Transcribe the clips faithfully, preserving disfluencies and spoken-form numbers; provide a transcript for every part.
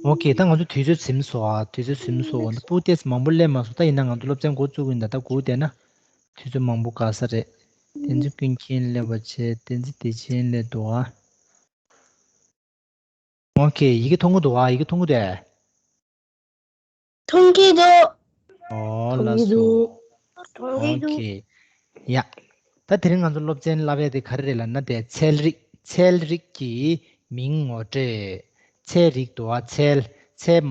ཨོ་ཁེ། ད་ང་ཚོ་དུས་ཚོད་ཟིན་སོང་ཨ། དུས་ཚོད་ཟིན་སོང་། སྤུ་ཏེས་མང་པོ་སླེབས་མ་སོང་། ད་ཡིན་ན་ང་ཚོ་སློབ་ཚན་འགོ་བཙུགས་ཡིན། ད་ད་སྒུག་བསྡད་ན་དུས་ཚོད་མང་པོ་འགག་ས་རེད། བསྟན་འཛིན་ཀུན་མཁྱེན་སླེབས་པ་བྱས། བསྟན་འཛིན་བདེ་ཆེན་སླེབས་འདུག་ཨ། ཨོ་ཁེ། ཡི་གེ་མཐོང་གི་འདུག་ཨ། ཡི་གེ་མཐོང་གི་འདུག་ཨ། མཐོང་གི་འདུག་ཨོ་ལགས་སོ། མཐོང་གི་འདུག་ཨོ་ཁེ། ཡ། ད་དེ་རིང་ང་ཚོ་སློབ་ཚན་བསླབ་ཡ་དེ་ག་རེ་རེད་ལབ་ན། དེ་ཚལ་རིགས། ཚལ་རིགས་ཀྱི་མིང་ངོ་སྤྲོད། ཚལ་རིགས་འདུག་ཨ། ཚལ། ཚལ།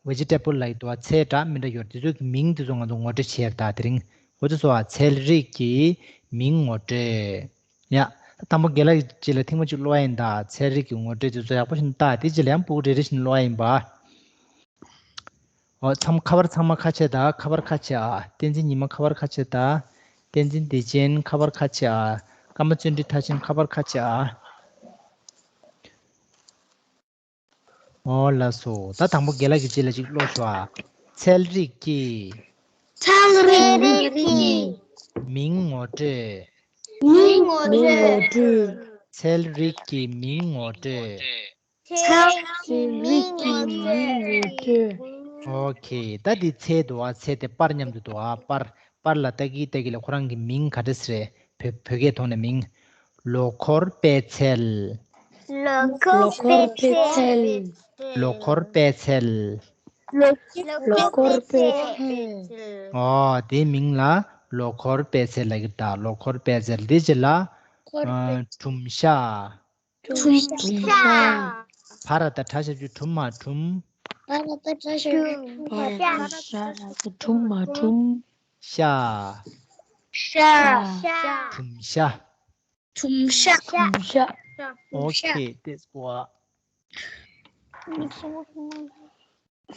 vegetable ལབ་ཀྱི་འདུག་ཨ། ཚལ་འདྲ་མི་འདྲ་ཡོད་རེད། དེ་ཚོའི་མིང་དེ་ཚོ་ང་ཚོ་ངོ་སྤྲོད་བྱས་ཡ་རེད། ད་དེ་རིང་འོ་དེ་ཚོ་ཨ། ཚལ་རིགས་ཀྱི་མིང་ངོ་སྤྲོད། ཡ། ད་དང་པོ་རྒན་ལགས་ཀྱི་རྗེས་ལ་ཐེངས་མ་གཅིག་ཀློག་ཡ་ཡིན། ད་ཚལ་རིགས་ཀྱི་ངོ་སྤྲོད་དེ་ཚོ་ཡག་པོ་ཞིག་ལྟ། དེ་རྗེས་ལ་ཡང་སྤུ་གུ་རེ་རེ་བཞིན་ཀློག་ཡ་ཡིན་པ། ཨོ། ཚང་། ཁ་པར་ཚང་མ་ཁ་ཕྱེ་དང་། ཁ་པར་ཁ་ཕྱེ་ཨ། བསྟན་འཛིན་ཉི་མ་ཁ་པར་ཁ་ཕྱེ་དང་། བསྟན་འཛིན་བདེ་ཆེན་ཁ་པར་ཁ་ཕྱེ་ཨ། ཀརྨ་བརྩོན་འགྲུས་མཐར་ཕྱིན་ཁ་པར་ཁ་ཕྱེ་ཨ། ཨོ་ལགས་སོ། ད་དང་པོ་རྒན་ལགས་ཀྱི་རྗེས་ལ་ཅིག་ཀློག་ཤོག་ཨ། ཚལ་རིགས་ཀྱི། ཚལ་རིགས་ཀྱི། མིང་ངོ་སྤྲོད། མིང་ངོ་མིང་ངོ་སྤྲོད། སྤྲོད། ཚལ་རིགས་ཀྱི་མིང་ངོ་སྤྲོད། ཚལ་རིགས་ཀྱི་མིང་ངོ་སྤྲོད། ཨོ་ཁེ། ད་འདི་ཚལ་འདུག་ཨ། ཚལ་དེ་པར་མཉམ་དུ་འདུག་ཨ། པར། པར་ལ་ལྟ་གི་ལྟ་གི་ལ་ཁོ་རང་གི་མིང་ག་འདྲ་ཟེར་རེད། བོད་བོད་སྐད་ཐོག་ནས་མིང་། ལོ་འཁོར་པད་ཚལ། ལོ་འཁོར་པད་ཚལ། ལོ་འཁོར་པད་ཚལ། ལོ་ལོ་འཁོར་པད་ཚལ། ཨོ། དེའི་མིང་ལ་ལོ་འཁོར་པད་ཚལ་ལབ་ཀྱི་རེད། ད་ལོ་འཁོར་པད་ཚལ། དེ་རྗེས་ལ། འཁོར་པད་ཨ། གྲུམ་ཤ། གྲུམ་ཤ། བ་ར་བཏགས་བྲ་ཞབས་ཀྱུ་གྲུ་མ་གྲུམ། བ་ར་བཏགས་བྲ་ཞབས་ཀྱུ་གྲུ་མ་གྲུམ། ཤ། ཤ། གྲུམ་ཤ། གྲུམ་ཤ། གྲུམ་ཤ། ཨོ་ཁེ། དེ་སྐོར།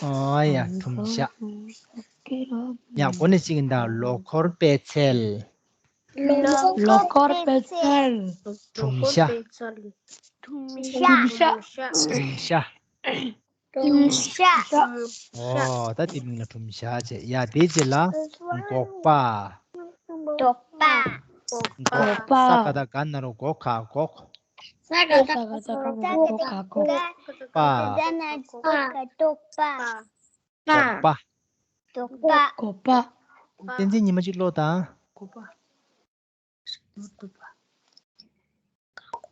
ཨོ་ཡ། གྲུམ་ཤ། ཡ། འགོ་ནས་གཅིག་ཡིན་ད། ལོ་འཁོར་པད་ཚལ། ལོ་འཁོར་པད་ཚལ། གྲུམ་ཤ། གྲུམ་ཤ། གྲུམ་ཤ། གྲུམ་ཤ། ཨོ། ད་དེ་མིང་ལ་གྲུམ་ཤ་བྱས། ཡ། དེའི་རྗེས་ལ་འགོག་པ། འགོག་པ། འགོག། ས་ག་བཏགས་སྒ་ན་རོ་སྒོ་ག་འགོག། ས་ག་བཏགས་སྒ་ན་རོ་སྒོ་ག་འགོག། པ། ག་ན་འགོག་ག་འགོག་པ། འགོག་པ། འགོག་པ། འགོག་པ། བསྟན་འཛིན་ཉི་མ་གཅིག་ཀློག་དང་། འགོག་པ།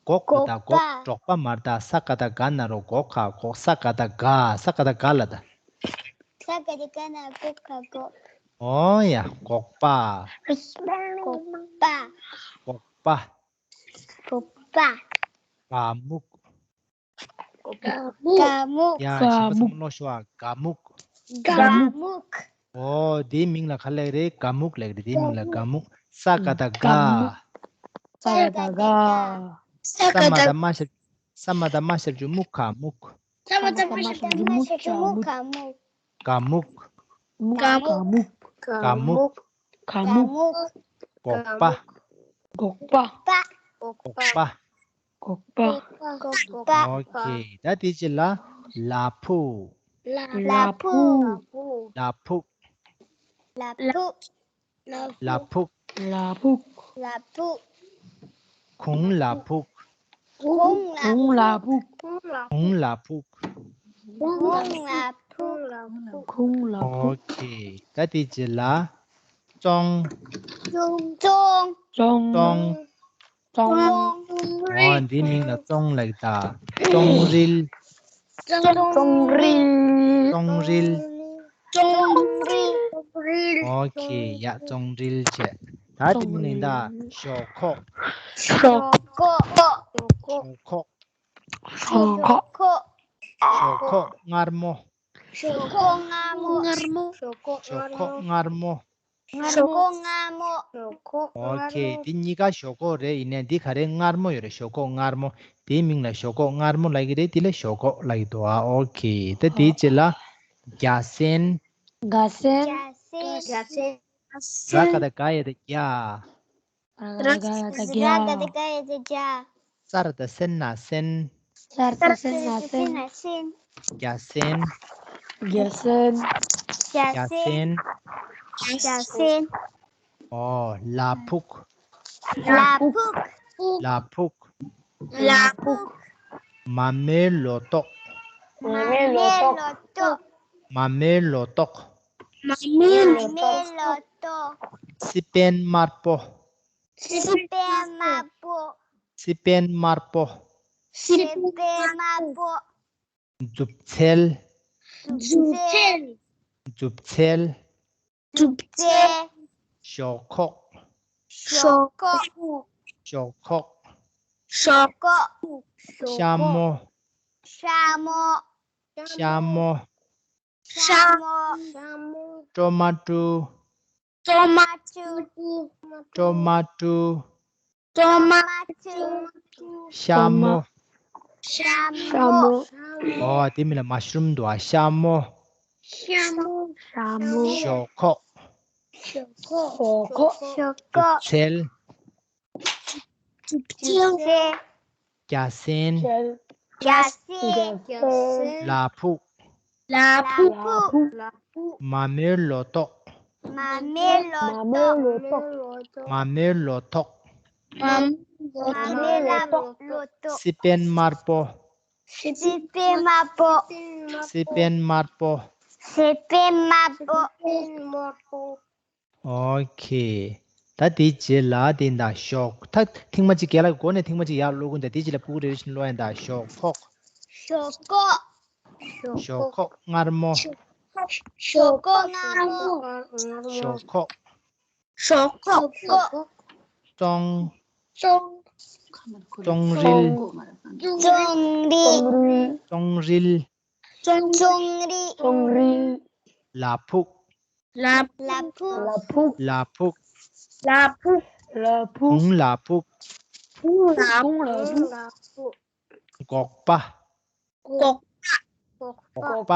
འགོག་ག་བཏགས་འགོག། འགོག་པ། འགྲོགས་པ་མ་རེད་ད། ས་ག་བཏགས་སྒ་ན་རོ་སྒོ་ག་འགོག། ས་ག་བཏགས་སྒ། ས་ག་བཏགས་སྒ་ལ་ད། ས་ག་བཏགས་སྒ་ན་འགོག་ག་འགོག། ཨོ་ཡ། འགོག་པ། འགོག་པ། འགོག་པ། འགོག་པ། སྒ་སྨུག། སྒ་སྨུག། སྒ་སྨུག། ཡ། གཞན་པ་ཚང་མ་ཀློག་ཤོག་ཨ། སྒ་སྨུག། སྒ་སྨུག། ཨོ། དེའི་མིང་ལ་ག་ལབ་རེད། སྒ་སྨུག་ལབ་རེད། དེའི་མིང་ལ་སྒ་སྨུག། ས་ག་བཏགས་སྒ། ས་ག་བཏགས་སྒ། ས་མ་བཏགས་སྨ་ཞབས། ས་མ་བཏགས་སྨ་ཞབས་ཀྱུ་སྨུ་ག་སྨུག། ས་མ་བཏགས་སྨ་ཞབས་ཀྱུ་སྨུ་ག་སྨུག། སྒ་སྨུག། སྒ་སྨུག། སྒ་སྨུག། སྒ་སྨུག། སྒ་སྨུག། འགོག་པ། འགོག་པ། འགོག་པ། འགོག་པ། འགོག་པ། ཨོ་ཁེ། ད་དེའི་རྗེས་ལ་ལ་ཕུག། ལ་ཕུག། ལ་ཕུག། ལ་ཕུག། ལ་ཕུག། ལ་ཕུག། ལ་ཕུག། གུང་ལ་ཕུག། གུང་ལ་ཕུག། གུང་ལ་ཕུག། གུང་ལ་ཕུག། གུང་ལ་ཕུག། ཨོ་ཁེ། ད་དེའི་རྗེས་ལ་ཙོང་། ཙོང་། ཙོང་། ཙོང་། ཙོང་། ཙོང་། ཙོང་། ཨོ། འདིའི་མིང་ལ་ཙོང་ལབ་ཀྱི་ད། ཙོང་རིལ། ཙོང་རིལ། ཙོང་རིལ། ཙོང་རིལ། ཨོ་ཁེ། ཡ། ཙོང་རིལ་བྱས། ད་འདིའི་མིང་ལ་ད། ཞོག་ཁོག། ཞོག་ཁོག། ཞོག་ཁོག། ཞོག་ཁོག། ཞོག་ཁོག་མངར་མོ། ཞོག་ཁོག་མངར་མོ། ཞོག་ཁོག་མངར་མོ། ཞོག་ཁོག་མངར་མོ། ཞོག་ཁོག་མངར་མོ། ཞོག་ཁོག་མངར་མོ། ཨོ་ཁེ། འདི་གཉིས་ཀ་ཞོག་ཁོག་རེད། ཡིན་ནའི་འདི་ག་རེ། མངར་མོ་ཡོད་རེད། ཞོག་ཁོག་མངར་མོ། དེའི་མིང་ལ་ཞོག་ཁོག་མངར་མོ་ལབ་ཀྱི་རེད། འདི་ལ་ཞོག་ཁོག་ལབ་ཀྱི་འདུག་ཨ། ཨོ་ཁེ། ད་དེའི་རྗེས་ལ་རྒྱ་སྲན། རྒྱ་སྲན། རྒྱ་སྲན། རྒྱ་སྲན། ར་ག་བཏགས་རྒ་ཡ་བཏགས་རྒྱ། ར་ག་བཏགས་རྒ་ཡ་བཏགས་རྒྱ། ར་ག་བཏགས་རྒ་ཡ་བཏགས་རྒྱ། ས་ར་བཏགས་སེ་ན་སྲན། ས་ར་བཏགས་སེ་ན་སྲན། རྒྱ་སྲན། རྒྱ་སྲན། རྒྱ་སྲན། རྒྱ་སྲན། ཨོ། ལ་ཕུག། ལ་ཕུག། ལ་ཕུག། ལ་ཕུག། མ་རྨོས་ལོ་ཏོག། མ་ མོའི་ལོ་ཏོག་མ་མོའི་ལོ་ཏོག་མ་མོའི་ལོ་ཏོག་སི་པན་དམར་པོ། སི་པན་དམར་པོ། སི་པན་དམར་པོ། སི་པན་དམར་པོ། མཛུབ་ཚལ། མཛུབ་ཚལ། མཛུབ་ཚལ། མཛུབ་ཚལ། ཞོག་ཁོག་ཞོག་ཁོག་ཞོག་ཁོག་ཞོག་ཁོག་ཤ་མོ། ཤ་མོ། ཤ་མོ། ཤ་མོ། ཀྲོ་མ་ཀྲུ། ཀྲོ་མ་ཀྲུ། ཀྲོ་མ་ཀྲུ། ཀྲོ་མ་ཀྲུ། ཤ་མོ། ཤ་མོ། ཨོ་དེ་མིན་ལ་མ་ཤ་རུམ་འདུག་ཨ། ཤ་མོ། ཤ་མོ། ཞོག་ཁོག་ཞོག་ཁོག་ཞོག་ཁོག་མཛུབ་ཚལ། མཛུབ་ཚལ། རྒྱ་སྲན། རྒྱ་སྲན། ལ་ཕུག་ལ་ཕུག་མ་མོའི་ལོ་ཏོག་མ་མོའི་ལོ་ཏོག་མ་མོའི་ལོ་ཏོག་མ་མོའི་ལོ་ཏོག་སི་པན་དམར་པོ། སི་པན་དམར་པོ། སི་པན་དམར་པོ། སི་པན་དམར་པོ། ཨོ་ཁེ། ད་དེའི་རྗེས་ལ་དེ་ཡིན་ད་ཞོག་ད་ཐེངས་མ་གཅིག་རྒན་ལགས་ཀྱི་མགོ་ནས་ཐེངས་མ་གཅིག་ཡར་ཀློག་གོ་ད། དེའི་རྗེས་ལ་ཕྲུ་གུ་རེ་རེ་བཞིན་ཀློག་ཡིན་ད། ཞོག་ཁོག་ཞོག་ཁོག་ཞོག་ཁོག་མངར་མོ། ཞོག་ཁོག་མངར་མོ། ཞོག་ཁོག་ཞོག་ཁོག་ཀྲོང་། ཀྲོང་། ཀྲོང་རིལ། ཀྲོང་རིལ། ཀྲོང་རིལ། ཀྲོང་རིལ། ལ་ཕུག་ལ་ཕུག་ལ་ཕུག་ལ་ཕུག་གུང་ལ་ཕུག་གུང་ལ་ཕུག་སྒོག་པ་སྒོག་པ་སྒོག་པ་སྒོག་པ་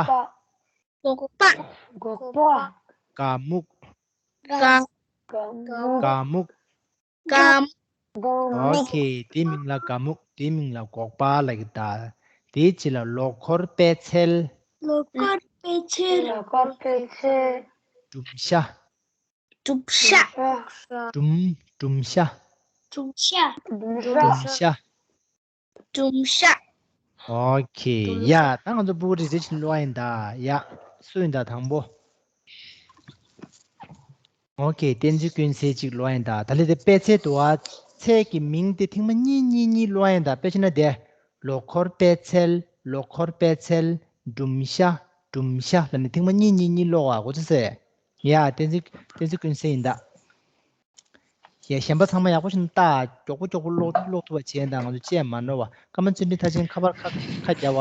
སྒོག་པ་སྒོག་པ་སྒ་སྨུག་སྒ་སྒ་སྨུག་སྒ་སྨུག་ཨོ་ཁེ། དེའི་མིང་ལ་སྒ་སྨུག་དེའི་མིང་ལ་སྒོག་པ་ལབ་ཀྱི་ད། དེའི་རྗེས་ལ་ལོ་འཁོར་པད་ཚལ། ལོ་འཁོར་པད་ཚལ། ལོ་འཁོར་པད་ཚལ། སྒྲུམ་ཤ། སྒྲུམ་ཤ། སྒྲུམ་སྒྲུམ་ཤ། སྒྲུམ་ཤ། སྒྲུམ་ཤ། སྒྲུམ་ཤ། ཨོ་ཁེ། ཡ་ད་ང་ཚོ་ཕྲུ་གུ་རེ་རེ་བཞིན་ཀློག་ཡིན་ད། ཡ་སུ་ཡིན་ད་དང་པོ། ཨོ་ཁེ། བསྟན་འཛིན་ཀུན་གསལ་གཅིག་ཀློག་ཡིན་ད། ད་ལེ་དེ་པད་ཚལ་འདུག་ཨ། ཚལ་གྱི་མིང་དེ་ཐེངས་མ་གཉིས་གཉིས་གཉིས་ཀློག་ཡིན་ད། དཔེ་བྱས་ན་དེ། ལོ་འཁོར་པད་ཚལ། ལོ་འཁོར་པད་ཚལ། སྒྲུམ་ཤ། སྒྲུམ་ཤ་ལབ་ནས་ཐེངས་མ་གཉིས་གཉིས་གཉིས་ཀློག་ཨ། གོ་ཚོད་སེ། ཡ་བསྟན་འཛིན་བསྟན་འཛིན་ཀུན་གསལ་ཡིན་ད། ཡ་གཞན་པ་ཚང་མ་ཡག་པོ་ཞིག་ལྟ། མགྱོགས་པོ་མགྱོགས་པོ་ཀློག་ཀློག་ཐུབ་པ་བྱས་དང་། ང་ཚོ་བཅད་མ་ནོར་བ། ཀརྨ་བརྩོན་འགྲུས་མཐར་ཕྱིན་ཁ་པར་ཁ་ཁ་བརྒྱབ་པ།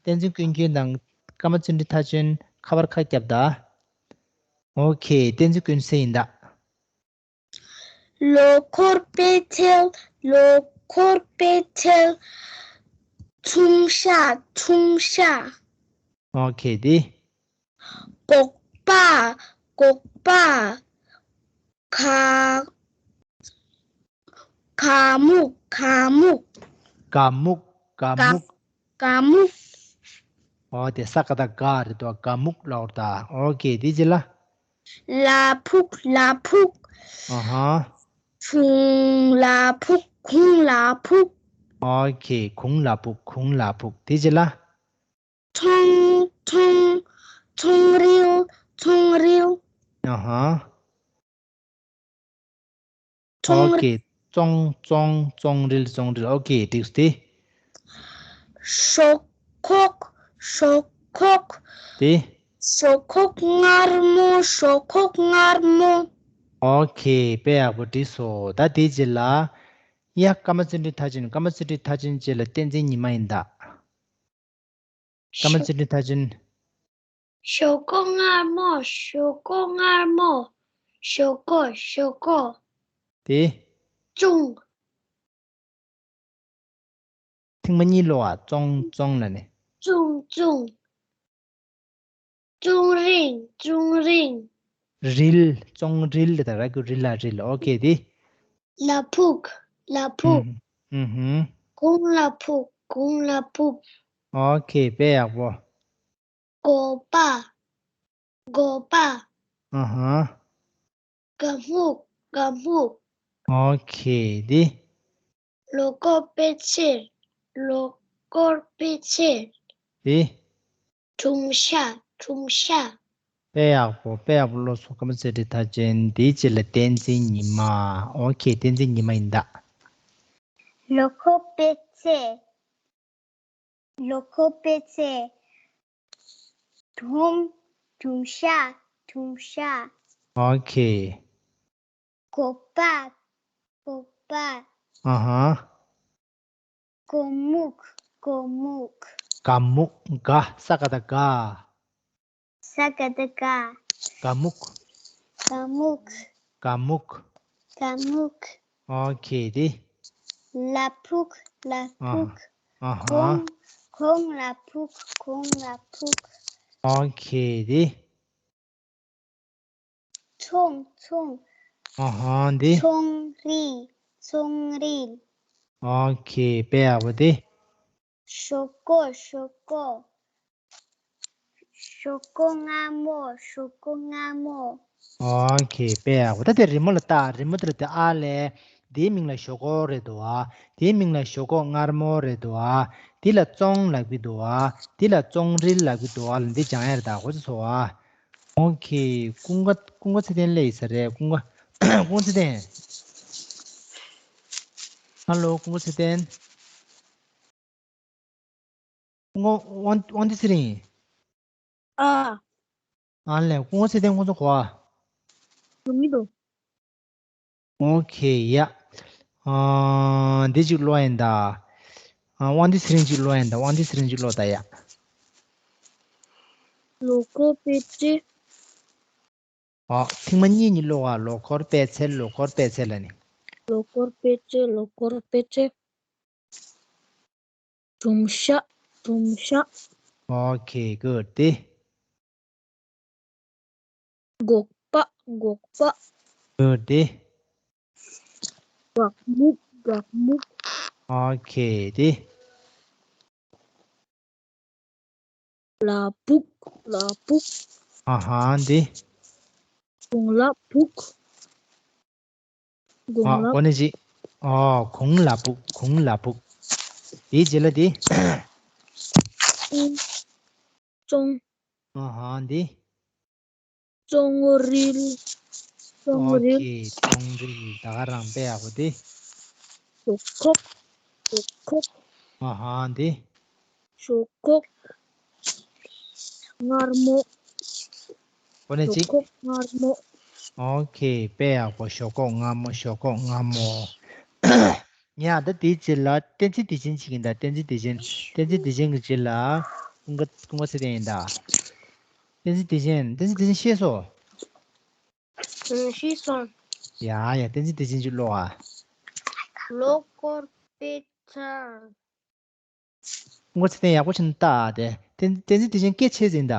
བསྟན་འཛིན་ཀུན་མཁྱེན་དང་ཀརྨ་བརྩོན་འགྲུས་མཐར་ཕྱིན་ཁ་པར་ཁ་བརྒྱབ་ད། ཨོ་ཁེ། བསྟན་འཛིན་ཀུན་གསལ་ཡིན་ད། ལོ་འཁོར་པད་ཚལ། ལོ་འཁོར་པད་ཚལ། ཚུམ་ཤ། ཚུམ་ཤ། ཨོ་ཁེ། དེ། སྒོག་པ། སྒོག་པ། ག་ག་སྨུག་ག་སྨུག་སྒ་སྨུག་སྒ་སྒ་སྨུག་སྒ་སྨུག་ཨོ་དེ་ས་ཀ་བཏགས་སྒ་རེད་དོ། སྒ་སྨུག་ལབ་པ་རེད་ད། ཨོ་ཁེ། དེའི་རྗེས་ལ། ལ་ཕུག་ལ་ཕུག་ཨ་ཧ། གུང་ལ་ཕུག་གུང་ལ་ཕུག་ཨོ་ཁེ། གུང་ལ་ཕུག་གུང་ལ་ཕུག་དེའི་རྗེས་ལ། ཚོང་ཚོང་ཚོང་རིལ་ཚོང་རིལ། ཨ་ཧ། ཚོང་ཨོ་ཁེ། བཙོང་བཙོང་བཙོང་རིལ་བཙོང་རིལ། ཨོ་ཁེ། འགྲིགས་ཏེ། ཞོག་ཁོག་ཞོག་ཁོག་དེ། ཞོག་ཁོག་མངར་མོ། ཞོག་ཁོག་མངར་མོ། ཨོ་ཁེ། དཔེ་ཡག་པོ་འགྲིགས་སོ། ད་དེའི་རྗེས་ལ། ཡ་ཀརྨ་བརྩོན་འགྲུས་མཐར་ཕྱིན། ཀརྨ་བརྩོན་འགྲུས་མཐར་ཕྱིན་རྗེས་ལ་བསྟན་འཛིན་ཉི་མ་ཡིན་ད། ཀརྨ་བརྩོན་འགྲུས་མཐར་ཕྱིན། ཞོག་ཁོག་མངར་མོ། ཞོག་ཁོག་མངར་མོ། ཞོག་ཁོག་ཞོག་ཁོག་དེ། ཅུང་། ཐེངས་མ་གཉིས་ཀློག་ཨ། བཙོང་བཙོང་ལབ་ནས། ཅུང་ཅུང་། ཅུང་རིང་། ཅུང་རིང་། རིལ། བཙོང་རིལ་ལབ་ད་ར་གུ་རིལ་ལ་རིལ། ཨོ་ཁེ། དེ། ལ་ཕུག་ལ་ཕུག་ཨུམ་ཧུམ། གུང་ལ་ཕུག་གུང་ལ་ཕུག་ཨོ་ཁེ། དཔེ་ཡག་པོ། སྒོག་པ། སྒོག་པ། ཨ་ཧ། སྒ་སྨུག་སྒ་སྨུག་ཨོ་ཁེ། དེ། ལོ་འཁོར་པད་ཚལ། ལོ་འཁོར་པད་ཚལ། དེ། ཁྲུང་ཤ། ཁྲུང་ཤ། དཔེ་ཡག་པོ། དཔེ་ཡག་པོ། སློབ་གསོ་སྐར་མ་ཚེ་རིང་མཐར་ཕྱིན། དེའི་རྗེས་ལ་བསྟན་འཛིན་ཉི་མ། ཨོ་ཁེ། བསྟན་འཛིན་ཉི་མ་ཡིན་ད། ལོ་འཁོར་སྤེལ་ཚེ། ལོ་འཁོར་སྤེལ་ཚེ། ཁྲུང་། ཁྲུང་ཤ། ཁྲུང་ཤ། ཨོ་ཁེ། སྒོག་པ། སྒོག་པ། ཨ་ཧ། སྒོ་མུག་སྒོ་མུག་སྒ་མུག་སྒ། ས་ག་བཏགས་སྒ། ས་ག་བཏགས་སྒ། སྒ་མུག་སྒ་མུག་སྒ་མུག་སྒ་མུག་ཨོ་ཁེ། དེ། ལ་ཕུག་ལ་ཨ་ཕུག་ཨ་ཧ། གོང་། གོང་ལ་ཕུག་གོང་ལ་ཕུག་ཨོ་ཁེ། དེ། ཚོང་། ཚོང་། ཨ་ཧ། འདི། ཚོང་རིལ། ཚོང་རིལ། ཨོ་ཁེ། དཔེ་ཡག་པོ། དེ། ཞོག་ཁོག་ཞོག་ཁོག་ཞོག་ཁོག་མངར་མོ། ཞོག་ཁོག་མངར་མོ། ཨོ་ཁེ། དཔེ་ཡག་པོ། ད་དེ་རི་མོ་ལ་ལྟ། རི་མོ་དེར་དེ་ཨ་ལས། དེའི་མིང་ལ་ཞོག་ཁོག་རེད་འདུག་ཨ། དེའི་མིང་ལ་ཞོག་ཁོག་མངར་མོ་རེད་འདུག་ཨ། དེ་ལ་ཙོང་ལབ་ཀྱི་འདུག་ཨ། དེ་ལ་ཙོང་རིལ་ལབ་ཀྱི་འདུག་ཨ་ལ་འདི་སྦྱང་ཡ་རེད་ད། གོ་ཚོད་སོང་ཨ། ཨོ་ཁེ། ཀུན་དགའ། ཀུན་དགའ་ཚེ་བརྟན་སླེབས་ཡོད་ས་རེད། ཀུན་དགའ། ཀུན་དགའ་ཚེ་བརྟན། ཧ་ལོ། ཀུན་དགའ་ཚེ་བརྟན། ཀུན་དགའ། དབང་། དབང་འདུས་ཚེ་རིང་། ཨ། ཨ་ལས། ཀུན་དགའ་ཚེ་བརྟན་ཁོང་ཚོ་གོ་ཨ། ཡོང་གི་འདུག་ཨོ་ཁེ། ཡ། ཨ། འདི་གཅིག་ཀློག་ཡིན་ད། ཨ། དབང་འདུས་ཚེ་རིང་གཅིག་ཀློག་ཡིན་ད། དབང་འདུས་ཚེ་རིང་གཅིག་ཀློག་ད་ཡ། ལོ་འཁོར་སྤེལ་ཚེ། ཨ། ཐེངས་མ་གཉིས་གཉིས་ཀློག་ཨ། ལོ་འཁོར་སྤེལ་ཚེ། ལོ་འཁོར་སྤེལ་ཚེ་ལ་ནི། ལོ་འཁོར་སྤེལ་ཚེ། ལོ་འཁོར་སྤེལ་ཚེ། ཁྲུང་ཤ། ཁྲུང་ཤ། ཨོ་ཁེ། གུཌ། དེ། སྒོག་པ། སྒོག་པ། གུཌ། དེ། སྒ་མུག་སྒ་མུག་ཨོ་ཁེ། དེ། ལ་ཕུག་ལ་ཕུག་ཨ་ཧ། དེ། གོང་ལ་ཕུག་གོང་ཨ། ལ། གོ་ནི་ཅི། ཨོ། གོང་ལ་ཕུག་གོང་ལ་ཕུག་དེའི་རྗེས་ལ་དེ། ཙོང་། ཙོང་། ཨ་ཧ། དེ། ཙོང་རིལ། ཙོང་རིལ། ཨོ་ཁེ། ཙོང་རིལ། ད་ག་རང་དཔེ་ཡག་པོ་དེ། ཞོག་ཁོག་ཞོག་ཁོག་ཨ་ཧ། དེ། ཞོག་ཁོག་མངར་མོ། གོ་ནི་ཅི། ཞོག་ཁོག་མངར་མོ། ཨོ་ཁེ། དཔེ་ཡག་པོ། ཞོག་ཁོག་མངར་མོ། ཞོག་ཁོག་མངར་མོ། ཡ། ད་དེའི་རྗེས་ལ་བསྟན་འཛིན་བདེ་ཆེན་ཅིག་ཡིན་ད། བསྟན་འཛིན་བདེ་ཆེན། བསྟན་འཛིན་བདེ་ཆེན་གྱི་རྗེས་ལ་ཀུན་དགའ། ཀུན་དགའ་ཚེ་བརྟན་ཡིན་ད། བསྟན་འཛིན་བདེ་ཆེན། བསྟན་འཛིན་བདེ་ཆེན་ཤེས་སོ། ཨང་། ཤེས་སོང་། ཡ་ཡ། བསྟན་འཛིན་བདེ་ཆེན་གྱིས་ཀློག་ཨ། ལོ་འཁོར་སྤེལ་ཚེ། ཀུན་དགའ་ཚེ་བརྟན་ཡག་པོ་བྱས་ནས་ལྟ་ཨ། དེ་བསྟན་བསྟན་འཛིན་བདེ་ཆེན་སྐད་ཆེ་ཟིན་ད།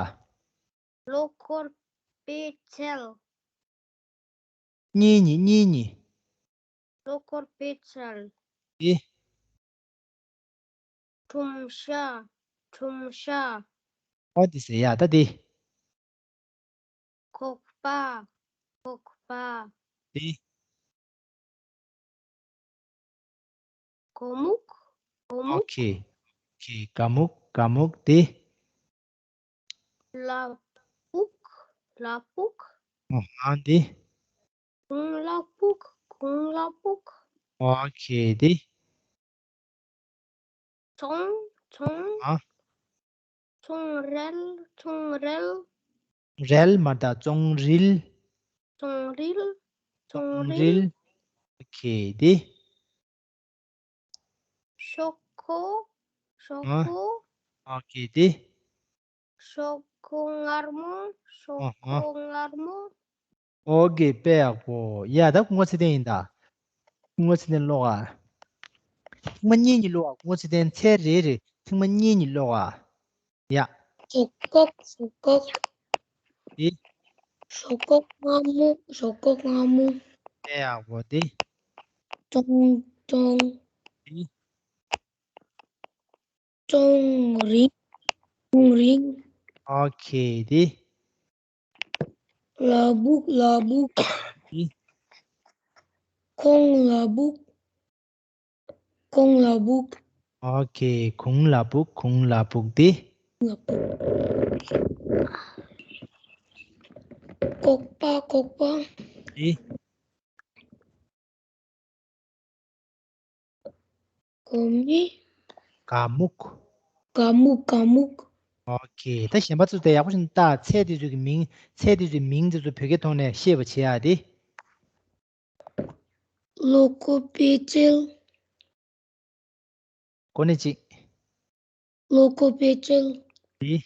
ལོ་འཁོར་སྤེལ་ཚེ། གཉིས་གཉིས། གཉིས་གཉིས། ལོ་འཁོར་སྤེལ་ཚེ། ཨེ། ཁྲུང་ཤ། ཁྲུང་ཤ། ཨོ་དེ་ཟེར་ཡ་ད་དེ། སྒོག་པ། སྒོག་པ། དེ། སྒོ་མུག་སྒོ་ཨོ་མུག་ཁེ། ཁེ། སྒ་མུག་སྒ་མུག་དེ། ལ་ཕུག་ལ་ཕུག་ཨ་དེ། གོང་ལ་ཕུག་གོང་ལ་ཕུག་ཨོ་ཁེ་དེ། ཚོང་ཚོང་ཨ། ཚོང་རལ་ཚོང་རལ། རལ་མ་རེད་ད། ཙོང་རིལ། ཙོང་རིལ། ཙོང་རིལ། ཨོ་ཁེ་དེ། ཞོག་ཁོག་ཞོག་ཨ། ཁོག་ཨོ་ཁེ་དེ། ཞོག་ཁོག་མངར་མོ། ཞོག་ཨ་ཨ། ཁོག་མངར་མོ། ཨོ་ཁེ། དཔེ་ཡག་པོ། ཡ་ད་ཀུན་དགའ་ཚེ་བརྟན་ཡིན་ད། ཀུན་དགའ་ཚེ་བརྟན་ཀློག་ཨ། ཐེངས་མ་གཉིས་གཉིས་ཀློག་ཨ། ཀུན་དགའ་ཚེ་བརྟན་ཚར་རེ་རེ་ཐེངས་མ་གཉིས་གཉིས་ཀློག་ཨ། ཡ། ཞོག་ཁོག་ཞོག་ཁོག་དེ། ཞོག་ཁོག་མངར་མོ། ཞོག་ཁོག་མངར་མོ། དཔེ་ཡག་པོ་དེ། ཙོང་ཙོང་དེ། ཙོང་རིལ། ཙོང་རིལ། ཨོ་ཁེ་དེ། ལ་ཕུག་ལ་ཕུག་དེ། གོང་ལ་ཕུག་གོང་ལ་ཕུག་ཨོ་ཁེ། གོང་ལ་ཕུག་གོང་ལ་ཕུག་དེ། ལ་ཕུག་ལྐོག་པ། ལྐོག་པ། ཨི། གོ་མི། ག་མུག་ག་མུག་ག་མུག་ཨོ་ཁེ། ད་གཞན་པ་ཚོ་དེ་ཡག་པོ་ཞིག་ལྟ། ཚེས་དེ་ཚོ་གི་མིང་། ཚེས་དེ་ཚོའི་མིང་དེ་ཚོ་བོད་སྐད་ཐོག་ནས་ཤེས་པ་བྱེད་ཡག་དེ། ལོ་འཁོར་པད་ཚལ། གོ་ནི་གཅིག་ལོ་འཁོར་པད་ཚལ། དེ།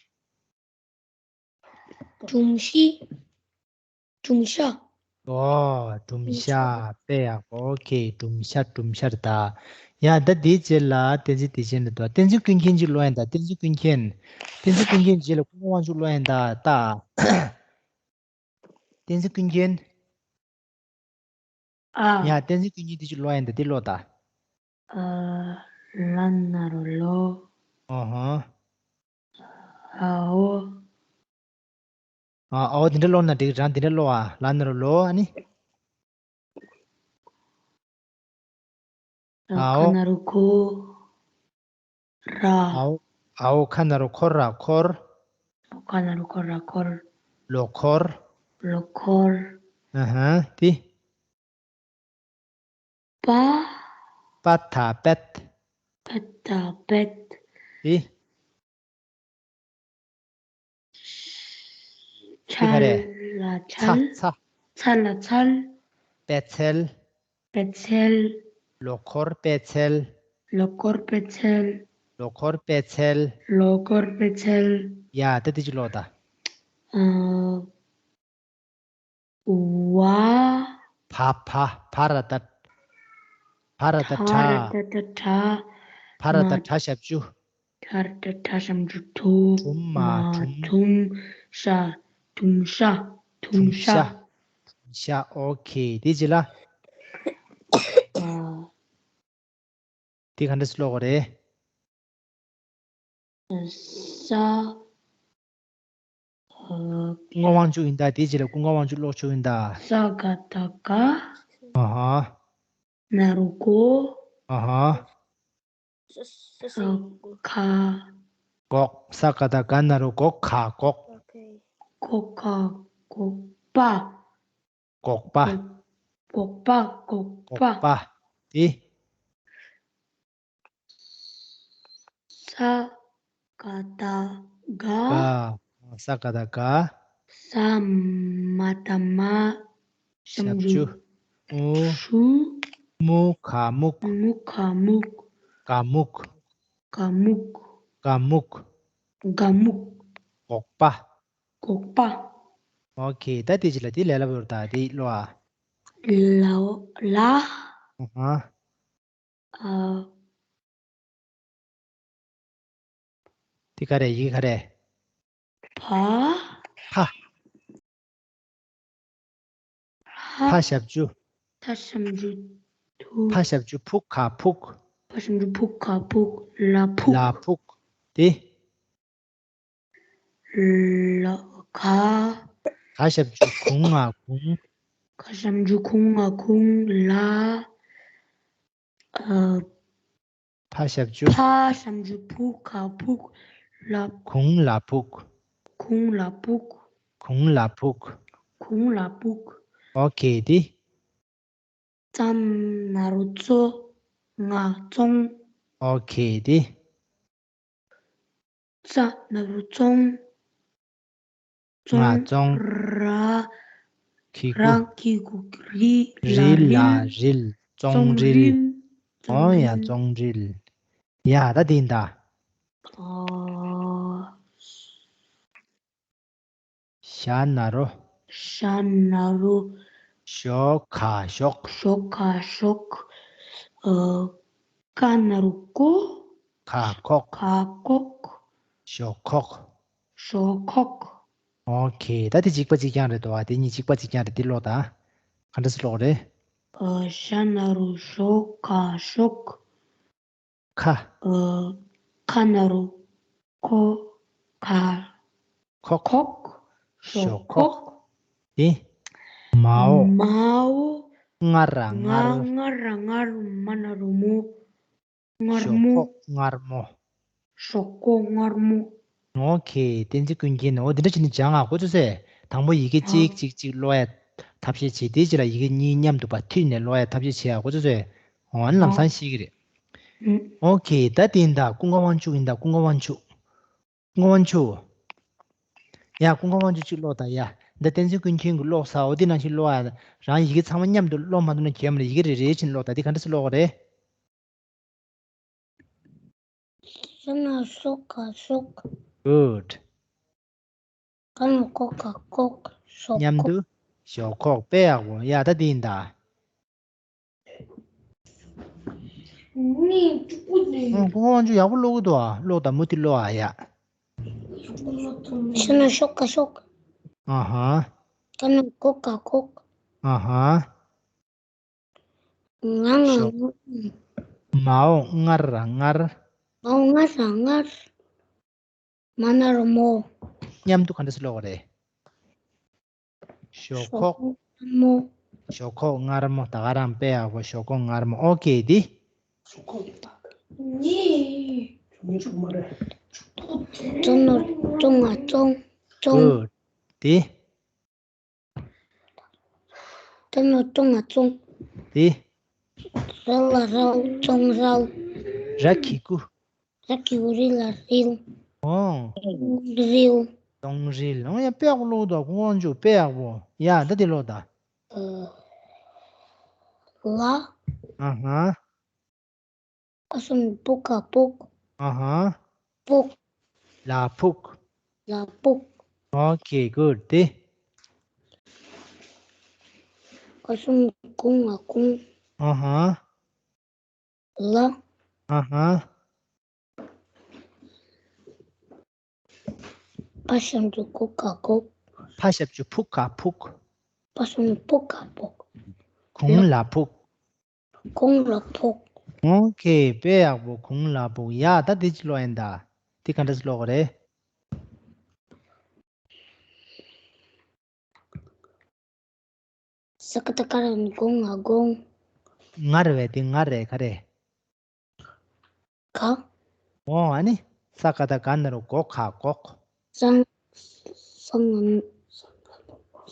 སྒྲུང་གཞི། སྒྲུང་ཤ། ཨོ། སྒྲུང་ཤ། དཔེ་ཡག་པོ། ཨོ་ཁེ། སྒྲུང་ཤ། སྒྲུང་ཤ་རེད་ད། ཡ་ད་དེའི་རྗེས་ལ་བསྟན་འཛིན་བདེ་ཆེན་རེད་ད། བསྟན་འཛིན་ཀུན་མཁྱེན་གཅིག་ཀློག་ཡིན་ད། བསྟན་འཛིན་ཀུན་མཁྱེན། བསྟན་འཛིན་ཀུན་མཁྱེན་རྗེས་ལ་ཀུན་དགའ་དབང་ཕྱུག་ཀློག་ཡིན་ད། ད། བསྟན་འཛིན་ཀུན་མཁྱེན། ཨ། ཡ་བསྟན་འཛིན་ཀུན་མཁྱེན་དེ་གཅིག་ཀློག་ཡིན་ད། དེ་ཀློག་ད། ཨ། ལ་ན་རོ་ལོ། ཨོ་ཧོ། ཨའོ། ཨ། ཨའོ་དེ་འདྲ་ཀློག་ན་འགྲིག་རང་དེ་འདྲ་ཀློག་ཨ། ལ་ན་རོ་ལོ། ཨ་ནི། ཨའོ། ཁ་ན་རོ་ཁོ། ར། ཨའོ། ཨའོ་ཁ་ན་རོ་ཁོ་ར། འཁོར། ཁ་ན་རོ་ཁོ་ར། འཁོར། ལོ་འཁོར། ལོ་འཁོར། ཨ་ཧ། དེ། པ། པ་ད་པད། པ་ད་པད། དེ། ཆ་ལ་ཆལ། ཚ། ཚ། ལ་ཚལ། པད་ཚལ། པད་ཚལ། ལོ་འཁོར་པད་ཚལ། ལོ་འཁོར་པད་ཚལ། ལོ་འཁོར་པད་ཚལ། ལོ་འཁོར་པད་ཚལ། ཡ་ད་དེ་གཅིག་ཀློག་ད། ཨ། བ། བ། བ། བ་ར་བཏགས། བ་ར་བཏགས་བྲ། བ་ར་བཏགས་བྲ། བ་ར་བཏགས་བྲ་ཞབས་ཀྱུ། བྲ་ར་བཏགས་བྲ་ཞབས་ཀྱུ་བྲུ། བྲུ་མ་མ་བྲུམ། བྲུམ་ཤ། བྲུམ་ཤ། བྲུམ་ཤ། བྲུམ་ཤ། ཨོ་ཁེ། དེ་རྗེས་ལ། ཨ། དེ་ག་འདྲ་སེ་ཀློག་དགོས་རེད། ས། ཨ། ཀུན་དགའ་དབང་ཕྱུག་ཡིན་ད། དེའི་རྗེས་ལ་ཀུན་དགའ་དབང་ཕྱུག་ཀློག་ཆོག་ཡིན་ད། ས་ག་བཏགས་སྒ། ཨ་ཧ། ན་རོ་སྒོ། ཨ་ཧ། ས་ས་ས་ས་ག། སྒོག་ས་ག་བཏགས་སྒ་ན་རོ་སྒོ་ག། སྒོག་སྒོ་ག། སྒོག་པ། སྒོག་པ། སྒོག་པ། སྒོག་པ། སྒོག་པ། དེ། ས་ག་བཏགས་སྒ། སྒ། ས་ག་བཏགས་སྒ། ས་མ་བཏགས་སྒ། ཞབས་ཞབས་ཀྱུ། ཀྱུ། ཨུ། ཧྲུ། མུ་ག་མུག་མུ་ག་མུག་སྒ་སྨུག་སྒ་སྨུག་སྒ་སྨུག་སྒ་སྨུག་སྒོག་པ། སྒོག་པ། ཨོ་ཁེ། ད་དེ་ཅི་ལ་དེ་ལས་སླ་པོ་ཡོད་ད། དེ་ཀློག་ཨ། ལ། ལ། ཨ་ཧ། ཨ། དེ་ག་རེ། ཡི་གེ་ག་རེ། ཕ། ཕ། ཕ། ཕ་ཞབས་ཀྱུ། ཕ་ཞབས་ཀྱུ་ཐུ། ཕ་ཞབས་ཀྱུ་ཕུ་ག་ཕུག་ཕ་ཞབས་ཀྱུ་ཕུ་ག་ཕུག་ལ་ཕུག་ལ་ཕུག་དེ། ལ་ག་ག་ཞབས་ཀྱུ་གུ་ང་གུང་། ག་ཞབས་ཀྱུ་གུ་ང་གུང་ལ། ཨ། ཕ་ཞབས་ཀྱུ། ཕ་ཞབས་ཀྱུ་ཕུ་ག་ཕུག་ལ། གུང་ལ་ཕུག་གུང་ལ་ཕུག་གུང་ལ་ཕུག་གུང་ལ་ཕུག་ཨོ་ཁེ། དེ། ཙ་ན་རོ་ཙོ། ང་ཙོང་། ཨོ་ཁེ། དེ། ཙ་ན་རོ་ཙོང་། ཙོང་། ང་ཙོང་། ར། གི་གུ། ར་གི་གུ་རི། རི་ལ་རིལ། རིལ། ཙོང་རིལ། ཙོང་རིལ། ཨོ་ཡ། ཙོང་རིལ། ཡ་ད་དེ་ཡིན་ད། ཨ། ཞ་ན་རོ། ཞ་ན་རོ། ཞོ་ག་ཞོག་ཞོ་ག་ཞོག་ཨ། ཀ་ན་རོ་ཀོ། ག་ཁོག་ག་ཁོག་ཞོག་ཁོག་ཞོག་ཁོག་ཨོ་ཁེ། ད་དེ་གཅིག་པ་གཅིག་རྐྱང་རེད་དོ། ཨ། དེ་གཉིས་གཅིག་པ་གཅིག་རྐྱང་རེད། དེ་ཀློག་དང་། ག་འདྲ་སེ་ཀློག་རེད། ཨ། ཞ་ན་རོ་ཞོ་ག་ཞོག་ཁ། ཨ། ཁ་ན་རོ་ཁོ། ཁ། ཁོག་ཁོག་ཞོག་ཞོག་ཁོག་ཁོག་དེ། མའོ། མའོ། ང་ར་ང་ངར། ང་ར་ངར། མ་ན་རོ་མོ། མངར་ཞོག་མོ། ཁོག་མངར་མོ། ཞོག་ཁོག་མངར་མོ། ཨོ་ཁེ། བསྟན་འཛིན་ཀུན་མཁྱེན། ཨོ་འདི་འདྲ་བྱས་ནས་སྦྱང་ཨ། གོ་ཚོད་ཚོད། དང་པོ་ཡི་གེ་གཅིག་གཅིག་གཅིག་ཀློག་ཡ་ཐབས་ཤེས་བྱེད། དེའི་རྗེས་ལ་ཡི་གེ་གཉིས་མཉམ་དུ་ཕར་མཐུད་ནས་ཀློག་ཡ་ཐབས་ཤེས་བྱེད་ཨ། གོ་ཚོད་ཚོད། ཨོ་ཨ་ནི་ལམ་སང་ཤེས་ཀྱི་རེད། ཨོ་ཁེ། ད་དེ་ཡིན་ད། ཀུན་དགའ་དབང་ཕྱུག་ཡིན་ད། ཀུན་དགའ་དབང་ཕྱུག་ཀུན་དགའ་དབང་ཕྱུག་ཡ། ཀུན་དགའ་དབང་ཕྱུག་གཅིག་ཀློག་ད་ཡ། འདི་བསྟན་འཛིན་ཀུན་མཁྱེན་གྱིས་ཀློག་ས། འོ་འདི་ནང་བཞིན་ཀློག་ཨ། རང་ཡི་གེ་ཚང་མ་མཉམ་དུ་ཀློག་མ་ཐུབ་ན་གྱོན་མ་རེད། ཡི་གེ་རེ་རེ་བཞིན་ཀློག་ད། འདི་ག་འདྲ་སེ་ཀློག་གི་རེད། ས་ན་སོ་ག་སོག Good. ག་ན་གོ་ག་གོག་ཞོག་མཉམ་ཁོག་དུ་ཞོག་ཁོག་དཔེ་ཡག་པོ། ཡ་ད་འདི་ཡིན་ད། ཨང་། ཀུན་དགའ་དབང་ཕྱུག་ཡག་པོ་ཀློག་གི་འདུག་ཨ། ཀློག་དང་མུ་མཐུད་ཀློག་ཨ་ཡ། ཤ་ན་ཤོ་ག་ཤོག་ཨ་ཧ། ག་ན་གོ་ག་གོག་ཨ་ཧ། ང་ང་ཤོ། ང་། མ་འོག་ངར་ར་ངར། མ་འོག་ངར་ར་ངར། མ་ན་རོ་མོ། མཉམ་དུ་ག་འདྲ་སེ་ཀློག་གི་རེད། ཞོག་ཁོག་ཞོག་ཁོག་མངར་མོ། ཞོག་ཁོག་མངར་མོ། ད་ག་རང་དཔེ་ཡག་པོ། ཞོག་ཁོག་མངར་མོ། ཨོ་ཁེ། འདི། ཙོ་ནོ་ཙོ་ང་ཙོང་ཙོང་། Good. འདི། ཙོ་ནོ་ཙོ་ང་ཙོང་། འདི། ར་ལ་རའོ་ཙོང་རའོ། ར་གི་གུ། ར་གི་གུ་རི་ལ་རིལ། ཨོ། རིལ། ཙོང་རིལ། ཨོ་ཡ། དཔེ་ཡག་པོ་ཀློག་འདུག་ཀུན་དགའ་དབང་ཕྱུག་དཔེ་ཡག་པོ། ཡ་ད་འདི་ཀློག་ད། ཨ། ལ། ཨ་ཧ། ཀ་གསུམ་པུ་ག་པུག་ཨ་ཧ། པུག་ལ་ཕུག་ལ་པུག་ཨོ་ཁེ། Good. འདི། ཀ་གསུམ་གུང་ང་ཀུང་། ཨ་ཧ། ལ། ཨ་ཧ། ཕ་ཞབས་ཀྱུ་གུ་ག་གུག་ཕ་ཞབས་ཀྱུ་ཕུ་ག་ཕུག་ཕ་ཞབས་ཀྱུ་ཕུ་ག་ཕུག་གུང་ལ་ཕུག་གུང་ལ་ཕུག་ཨོ་ཁེ། དཔེ་ཡག་པོ། གུང་ལ་ཕུག་ཡ་ད་འདི་ཅི་ཀློག་ཡིན་ད། འདི་ག་འདྲ་སེ་ཀློག་གི་རེད། ས་ཀ་བཏགས་སྒ་ན་རོ་སྒོ་ང་སྒོང་། ང་རེད་པས། འདི་ང་རེད། ག་རེད། ག་ཨོ་ཨ་ནི། ས་ཀ་བཏགས་སྒ་ན་རོ་སྒོ་ག་སྒོག་ས་ས་ང་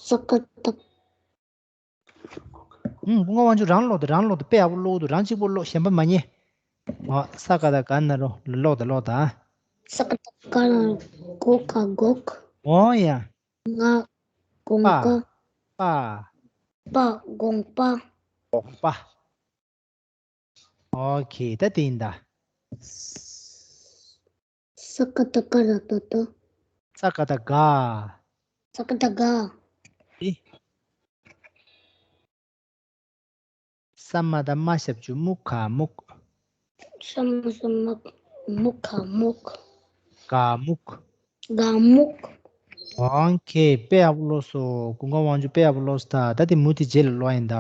ས་ཀ་བཏགས། ཨུམ། སྐུ་ངོ་དབང་ཕྱུག་རང་ཀློག་དང་། རང་ཀློག་དང་། དཔེ་ཡག་པོ་ཀློག་འདུག་རང་གཅིག་པོ་ཀློག་གཞན་པ་མ་ཉན། ཨོ། ས་ཀ་བཏགས་སྒ་ན་རོ། ཀློག་དང་ཀློག་དང་། ས་ཀ་བཏགས་སྒ་ན་རོ་སྒོ་ག་སྒོག་ཨོ་ཡ། ང་དགོང་པ། ཀ་པ། པ། དགོང་པ། དགོང་པ། ཨོ་ཁེ། ད་དེ་ཡིན་ད། ས་ཀ་བཏགས་སྒ་ར་བཏགས་སྒྲ། ས་ཀ་བཏགས་སྒ་ས་ཀ་བཏགས་སྒ་ཨེ། ས་མ་བཏགས་སྨ་ཞབས་ཀྱུ་སྨུ་ག་སྨུག་ས་མ་ས་མ་སྨུ་ག་སྨུག་སྒ་སྨུག་སྒ་སྨུག་ཨོ་ཁེ། དཔེ་ཡག་པོ་ཀློག་སོང་། སྐུ་ངོ་དབང་ཕྱུག་དཔེ་ཡག་པོ་ཀློག་སོང་ད། ད་དེ་མུ་མཐུད་རྗེས་ལ་ཀློག་ཡིན་ད།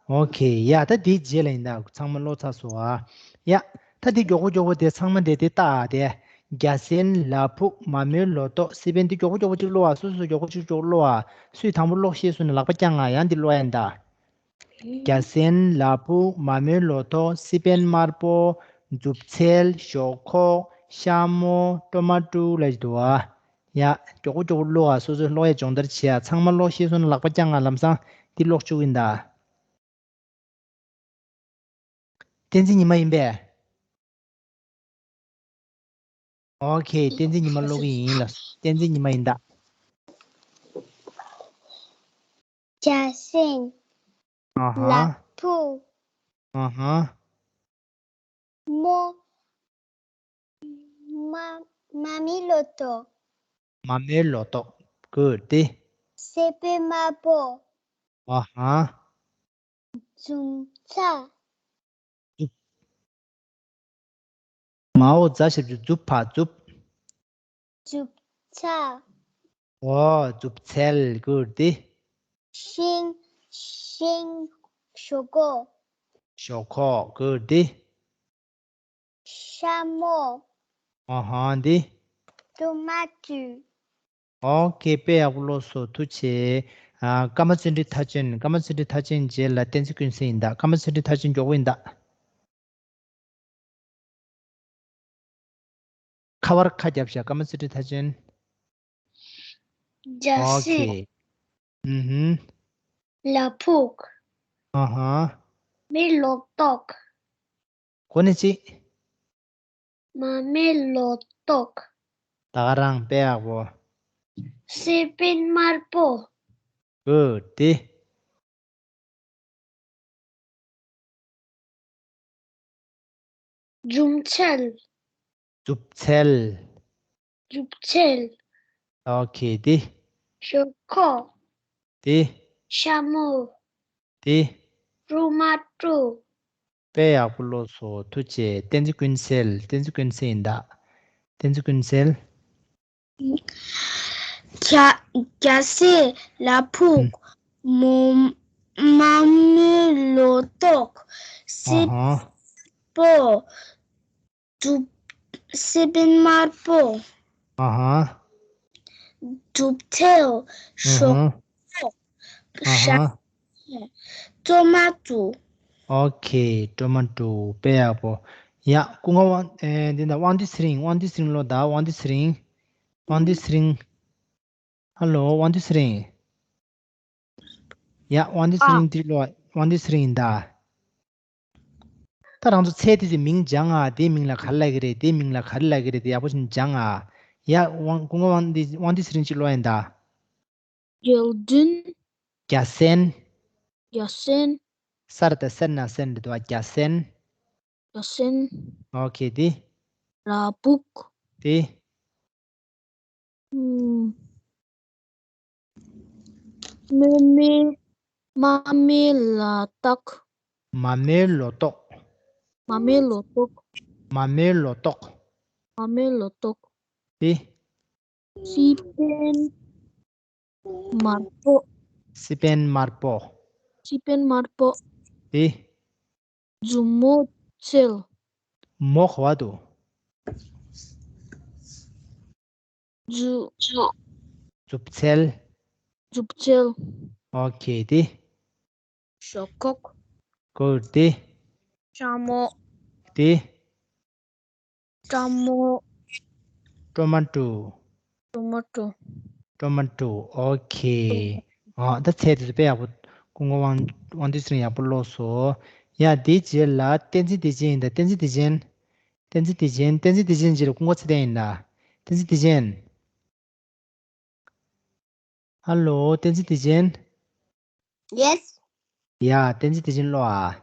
ཨོ་ཁེ། ཡ་ད་དེའི་རྗེས་ལ་ཡིན་ད། ཚང་མ་ཀློག་ཚར་སོང་ཨ། ཡ། ད་དེ་མགྱོགས་པོ་མགྱོགས་པོ་དེ་ཚང་མ་འདྲེས་དེ་ལྟ་ཨ། དེ། རྒྱ་སྲན་ལ་ཕུག་མ་མོའི་ལོ་ཏོག་སི་པན། དེ་མགྱོགས་པོ་མགྱོགས་པོ་གཅིག་ཀློག་ཨ། སོ་སོ་མགྱོགས་པོ་གཅིག་མགྱོགས་ཀློག་ཨ། སུས་དང་པོ་ཀློག་ཤེས་སོང་ན་ལག་པ་བརྐྱངས་ཨ། ཡང་འདི་ཀློག་ཡིན་ད། རྒྱ་སྲན་ལ་ཕུག་མ་མོའི་ལོ་ཏོག་སི་པན་དམར་པོ། མཛུབ་ཚལ། ཞོག་ཁོག་ཤ་མོ། ཊོ་མ་ཊོ་ལབ་ཀྱི་འདུག་ཨ། ཡ། མགྱོགས་པོ་མགྱོགས་པོ་ཀློག་ཨ། སོ་སོའི་ཀློག་ཡ་སྦྱོང་བརྡར་བྱེད་ཨ། ཚང་མ་ཀློག་ཤེས་སོང་ན་ལག་པ་བརྐྱངས་ཨ། ལམ་སང་འདི་ཀློག་བཅུག་ཡིན་ད། བསྟན་འཛིན་ཉི་མ་ཡིན་པས། ཨོ་ཁེ། བསྟན་འཛིན་ཉི་མ་ཀློག་གི་ཡིན་ལ། བསྟན་འཛིན་ཉི་མ་ཡིན་ད། རྒྱ་སྲན། ཨ་ཧ། ལ་ཕུག་ཨ་ཧ། མོ། མ། མ་མོའི་ལོ་ཏོག་མ་མོའི་ལོ་ཏོག Good. དེ། སེ་པན་དམར་པོ། ཨ་ཧ། མཛུབ་ཚ། མཛུབ། མ་འོག་ཛ་ཞབས་ཀྱུ་མཛུ་བ་མཛུབ། མཛུབ་ཚ། ཨོ། མཛུབ་ཚལ་Good. དེ། ཤིང་། ཤིང་། ཞོག་ཁོག་ཞོག་ཁོག Good. དེ། ཤ་མོ། ཨ་ཧ། འདི། ཊོ་མ་ཊོ། ཨོ་ཁེ། དཔེ་ཡག་པོ་ཀློག་སོང་། ཐུགས་རྗེ་ཆེ། ཨ། ཀརྨ་བརྩོན་འགྲུས་མཐར་ཕྱིན། ཀརྨ་བརྩོན་འགྲུས་མཐར་ཕྱིན་རྗེས་ལ་བསྟན་འཛིན་ཀུན་གསལ་ཡིན་ད། ཀརྨ་བརྩོན་འགྲུས་མཐར་ཕྱིན་མགྱོགས་པོ་ཡིན་ད། ཁ་བར་ཁ་རྒྱབ་བཞག་ཀ་མ་སུ་ཏྲའི་མཐའ་ཅན། རྒྱ་སེ། ཨོ་ཁེ། ཨུ་ཧུམ། ལ་ཕུག་ཨ་ཧ། མེ་ལོ་ཏོག་གོ་ནི་ཅི། མ་མེ་ལོ་ཏོག་ད་ག་རང་དཔེ་ཡག་པོ། སེ་པན་དམར་པོ། གུཌ། དེ། རྫུ་འཕྲུལ། རྫུ་འཕྲུལ། རྫུ་འཕྲུལ། ཨོ་ཁེ། དེ། ཞོག་ཁོག་དེ། ཤ་མོ། དེ། ཀྲོ་མ་ཀྲོ། དཔེ་ཡག་པོ་ཀློག་སོང་། ཐུགས་རྗེ་ཆེ། བསྟན་འཛིན་ཀུན་གསལ། བསྟན་འཛིན་ཀུན་གསལ་ཡིན་ད། བསྟན་འཛིན་ཀུན་གསལ། རྒྱ་རྒྱ་སེ་ལ་ཕུག་མོ་མ་མོའི་ལོ་ཏོག་སེ་ཨ་ཧ། པོ། རྫུ་སེ་པན་དམར་པོ། ཨ་ཧ། རྫུ་འཕྲུལ། ཨ་ཧ། ཞོག་ཁོག་ཨ་ཧ། ཤ་ཀྲོ་མ་ཀྲོ། ཨོ་ཁེ། ཀྲོ་མ་ཀྲོ། དཔེ་ཡག་པོ། ཡ། སྐུ་ངོ་དབང་ཨེ་འདི་ན་དབང་འདུས་ཚེ་རིང་། དབང་འདུས་ཚེ་རིང་ལོ་ད། དབང་འདུས་ཚེ་རིང་། དབང་འདུས་ཚེ་རིང་། ཧ་ལོ། དབང་འདུས་ཚེ་རིང་། ཡ། དབང་འདུས་ཚེ་རིང་འདི་ལོ། དབང་འདུས་ཚེ་རིང་ཡིན་ད། ད་རང་ཚོ་ཚེ་དེ་ཚོའི་མིང་སྦྱང་ཨ། དེའི་མིང་ལ་ག་རེ་ལབ་ཀྱི་རེད། དེའི་མིང་ལ་ག་རེ་ལབ་ཀྱི་རེད། དེ་ཡག་པོ་ཞིག་སྦྱང་ཨ། ཡ། དབང་སྐུ་ངོ་དབང་འདུས་དབང་འདུས་ཚེ་རིང་ཅིག་ཀློག་ཡིན་ད། རྒྱལ་མཚན། རྒྱལ་མཚན། ས་ར་བཏགས་སེ་ན་མཚན་རེད་འདུག་བ། རྒྱལ་མཚན། རྒྱལ་མཚན། ཨོ་ཁེ། དེ། ར་ཕུག་དེ། ཨུམ། མ་མེ། མ་མེ་ལོ་ཏོག་མ་མེ་ལོ་ཏོག་མ་མེ་ལོ་ཏོག་མ་མེ་ལོ་ཏོག་མ་མེ་ལོ་ཏོག་དེ། སེ་པན་དམར་པོ། སེ་པན་དམར་པོ། སེ་པན་དམར་པོ། དེ། མཛུབ་མོ་འཚལ། མོ་གོ་བ་འདུག་མཛུབ། མཛུབ། མཛུབ་འཚལ། མཛུབ་འཚལ། ཨོ་ཁེ། དེ། ཞོག་ཁོག་གུཌ། དེ། ཤ་མོ། དེ། སྤྲང་མོ། ཀྲོ་མ་ཀྲོ། ཀྲོ་མ་ཀྲོ། ཀྲོ་མ་ཀྲོ། ཨོ་ཁེ། ཨ། ད་ཚེ་དེ་ཚོ་དཔེ་ཡག་པོ། སྐུ་ངོ་དབང་དབང་འདུས་ཚེ་རིང་ཡག་པོ་ཀློག་སོང་། ཡ། དེའི་རྗེས་ལ་བསྟན་འཛིན་བདེ་ཆེན་ཡིན་ད། བསྟན་འཛིན་བདེ་ཆེན། བསྟན་འཛིན་བདེ་ཆེན། བསྟན་འཛིན་བདེ་ཆེན་རྗེས་ལ་སྐུ་ངོ་ཚེ་བརྟན་ཡིན་ད། བསྟན་འཛིན་བདེ་ཆེན། ཧ་ལོ། བསྟན་འཛིན་བདེ་ཆེན། Yes. ཡ། བསྟན་འཛིན་བདེ་ཆེན་ཀློག་ཨ།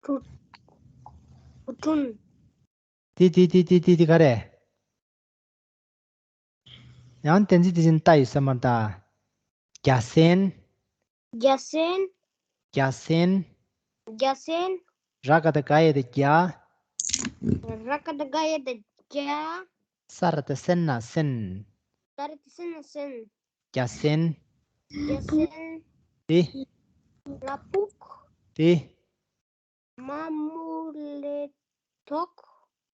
ཁུ་ཁུ་ཁྲུན། ཏི་ཏི་ཏི་ཏི་ཏི་ཏི་ག་རེ། ཡང་བསྟན་འཛིན་བདེ་ཆེན་ལྟ་ཡོད་ས་མ་རེད་ད། རྒྱ་སེན། རྒྱ་སེན། རྒྱ་སེན། རྒྱ་སེན། ར་ག་བཏགས་རྒ་ཡ་བཏགས་རྒྱ། ར་ག་བཏགས་རྒ་ཡ་བཏགས་རྒྱ། ས་ར་བཏགས་སེ་ན་སེན། ས་ར་བཏགས་སེ་ན་སེན། རྒྱ་སེན། རྒྱ་སེན། ཏི། ལ་ཕུག་ཏི། མ་མོའི་ལོ་ཏོག་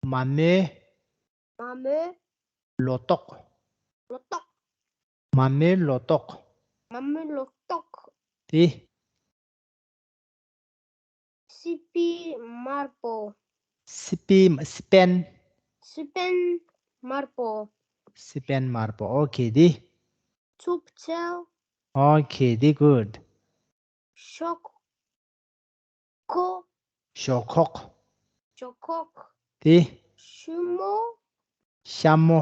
མ་མོའི། མ་མོའི། ལོ་ཏོག་ལོ་ཏོག་མ་མོའི་ལོ་ཏོག་མ་མོའི་ལོ་ཏོག་ཏི། སེ་པན་དམར་པོ། སེ་པན། སེ་པན། སེ་པན་དམར་པོ། སེ་པན་དམར་པོ། ཨོ་ཁེ། ཏི། མཛུབ་འཚལ། ཨོ་ཁེ། ཏི། གུཌ། ཞོག་ཁོག་ཞོག་ཁོག་ཞོག་ཁོག་ཏི། ཤུ་མོ། ཤ་མོ།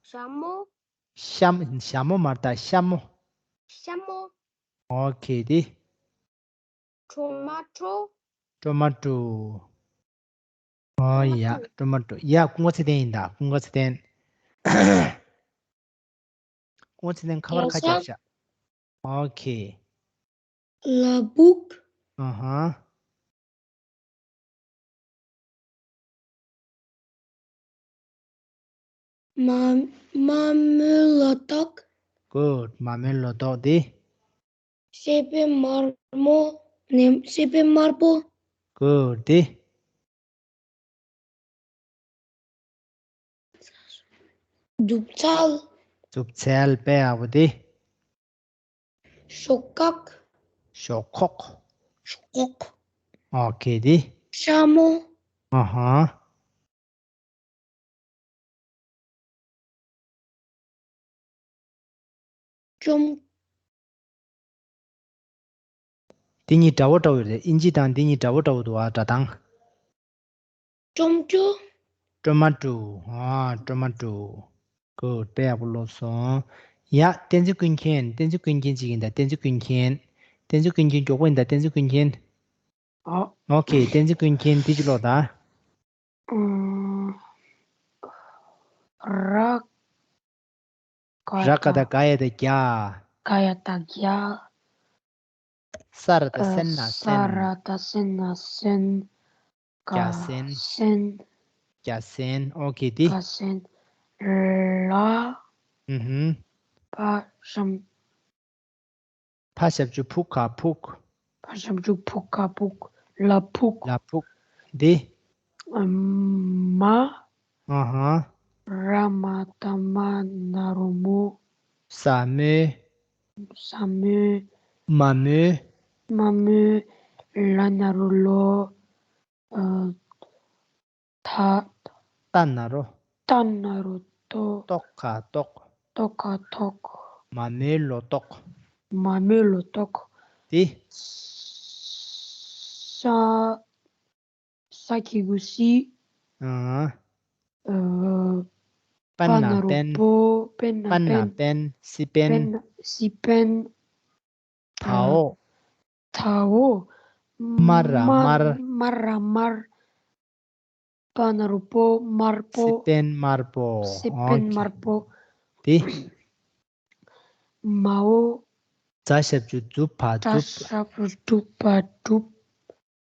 ཤ་མོ། ཤ་མོ། ཤ་མོ་མ་རེད་ད། ཤ་མོ། ཤ་མོ། ཨོ་ཁེ། ཏི། ཀྲོ་མ་ཀྲོ། ཀྲོ་མ་ཀྲོ། ཨོ་ཡ། ཀྲོ་མ་ཀྲོ། ཡ། སྐུ་ངོ་ཚེ་བརྟན་ཡིན་ད། སྐུ་ངོ་ཚེ་བརྟན། སྐུ་ངོ་ཚེ་བརྟན་ཁ་པར་ཁ་རྒྱབ་ཤག་ཨོ་ཁེ། ལ་ཕུག་ཨ་ཧ། མ་མ་མོའི་ལོ་ཏོག་གུཌ། མ་མོའི་ལོ་ཏོག་ཏི། སེ་པན་དམར་མོ། ནེམ་སེ་པན་དམར་པོ། གུཌ་ཏི། མཛུབ་འཚལ། མཛུབ་འཚལ། དཔེ་ཡག་པོ་ཏི། ཞོག་ཁོག་ཞོག་ཁོག་ཞོག་ཁོག་ཨོ་ཁེ། ཏི། ཤ་མོ། ཨ་ཧ། ཅོམ། འདི་གཉིས་འདྲ་བོ་འདྲ་བོ་རེད། ཨིན་ཇི་དང་འདི་གཉིས་འདྲ་བོ་འདྲ་བོ་འདུག་ཨ། སྒྲ་གདངས། ཀྲོམ་ཀྲུ། ཀྲོ་མ་ཀྲུ། ཨ། ཀྲོ་མ་ཀྲུ། གུཌ། དཔེ་ཡག་པོ་ཀློག་སོང་། ཡ། བསྟན་འཛིན་ཀུན་མཁྱེན། བསྟན་འཛིན་ཀུན་མཁྱེན་ཅིག་ཡིན་ད། བསྟན་འཛིན་ཀུན་མཁྱེན། བསྟན་འཛིན་ཀུན་མཁྱེན་མགྱོགས་པོ་ཡིན་ད། བསྟན་འཛིན་ཀུན་མཁྱེན། ཨ། ཨོ་ཁེ། བསྟན་འཛིན་ཀུན་མཁྱེན་འདི་ཅིག་ཀློག་ད། ཨ། ར། ར་ག་བཏགས་རྒ་ཡ་བཏགས་རྒྱ། རྒ་ཡ་བཏགས་རྒྱ། ས་ར་བཏགས་སེན་ན་སེན། ས་ར་བཏགས་སེན་ན་སེན། རྒྱ་སེན། སེན། རྒྱ་སེན། ཨོ་ཁེ། འདི། རྒྱ་སེན། ལ། ཨུ་ཧུམ། ཕ་ཞབས། ཕ་ཞབས་ཀྱུ་ཕུ་ག་ཕུག། ཕ་ཞབས་ཀྱུ་ཕུ་ག་ཕུག། ལ་ཕུག། ལ་ཕུག། འདི། མ། ཨ་ཧ། ར་མ་བཏགས་རྨ་ན་རོ་རྨོ། ཟ་རྨོ། ཟ་རྨོ། མ་རྨོ། མ་རྨོ། ལ་ན་རོ་ལོ། ཨ། ཐ། ཏ་ན་རོ། ཏ་ན་རོ་ཏོ། ཏོག་ཁ་ཏོག། ཏོག་ཁ་ཏོག། མ་རྨོའི་ལོ་ཏོག། མ་རྨོའི་ལོ་ཏོག། འདི། ས། ས་གི་གུ་སི། ཨ། ཨ། པ་ན་རོ་པན། པོ། པེ་ན་པན། པ་ན་པན། སི་པན། པེ་ན། སི་པན། ད་འོ། ད་འོ། མ་ར་མར། མ་ར་མར། པ་ན་རོ་པོ། དམར་པོ། སི་པན་དམར་པོ། སི་པན་དམར་པོ། འདི། མ་འོ། ཛ་ཞབས་ཀྱུ་ཛུ་བ་ཛ་ཛུབ། ཞབས་ཀྱུ་ཛུ་བ་ཛུབ།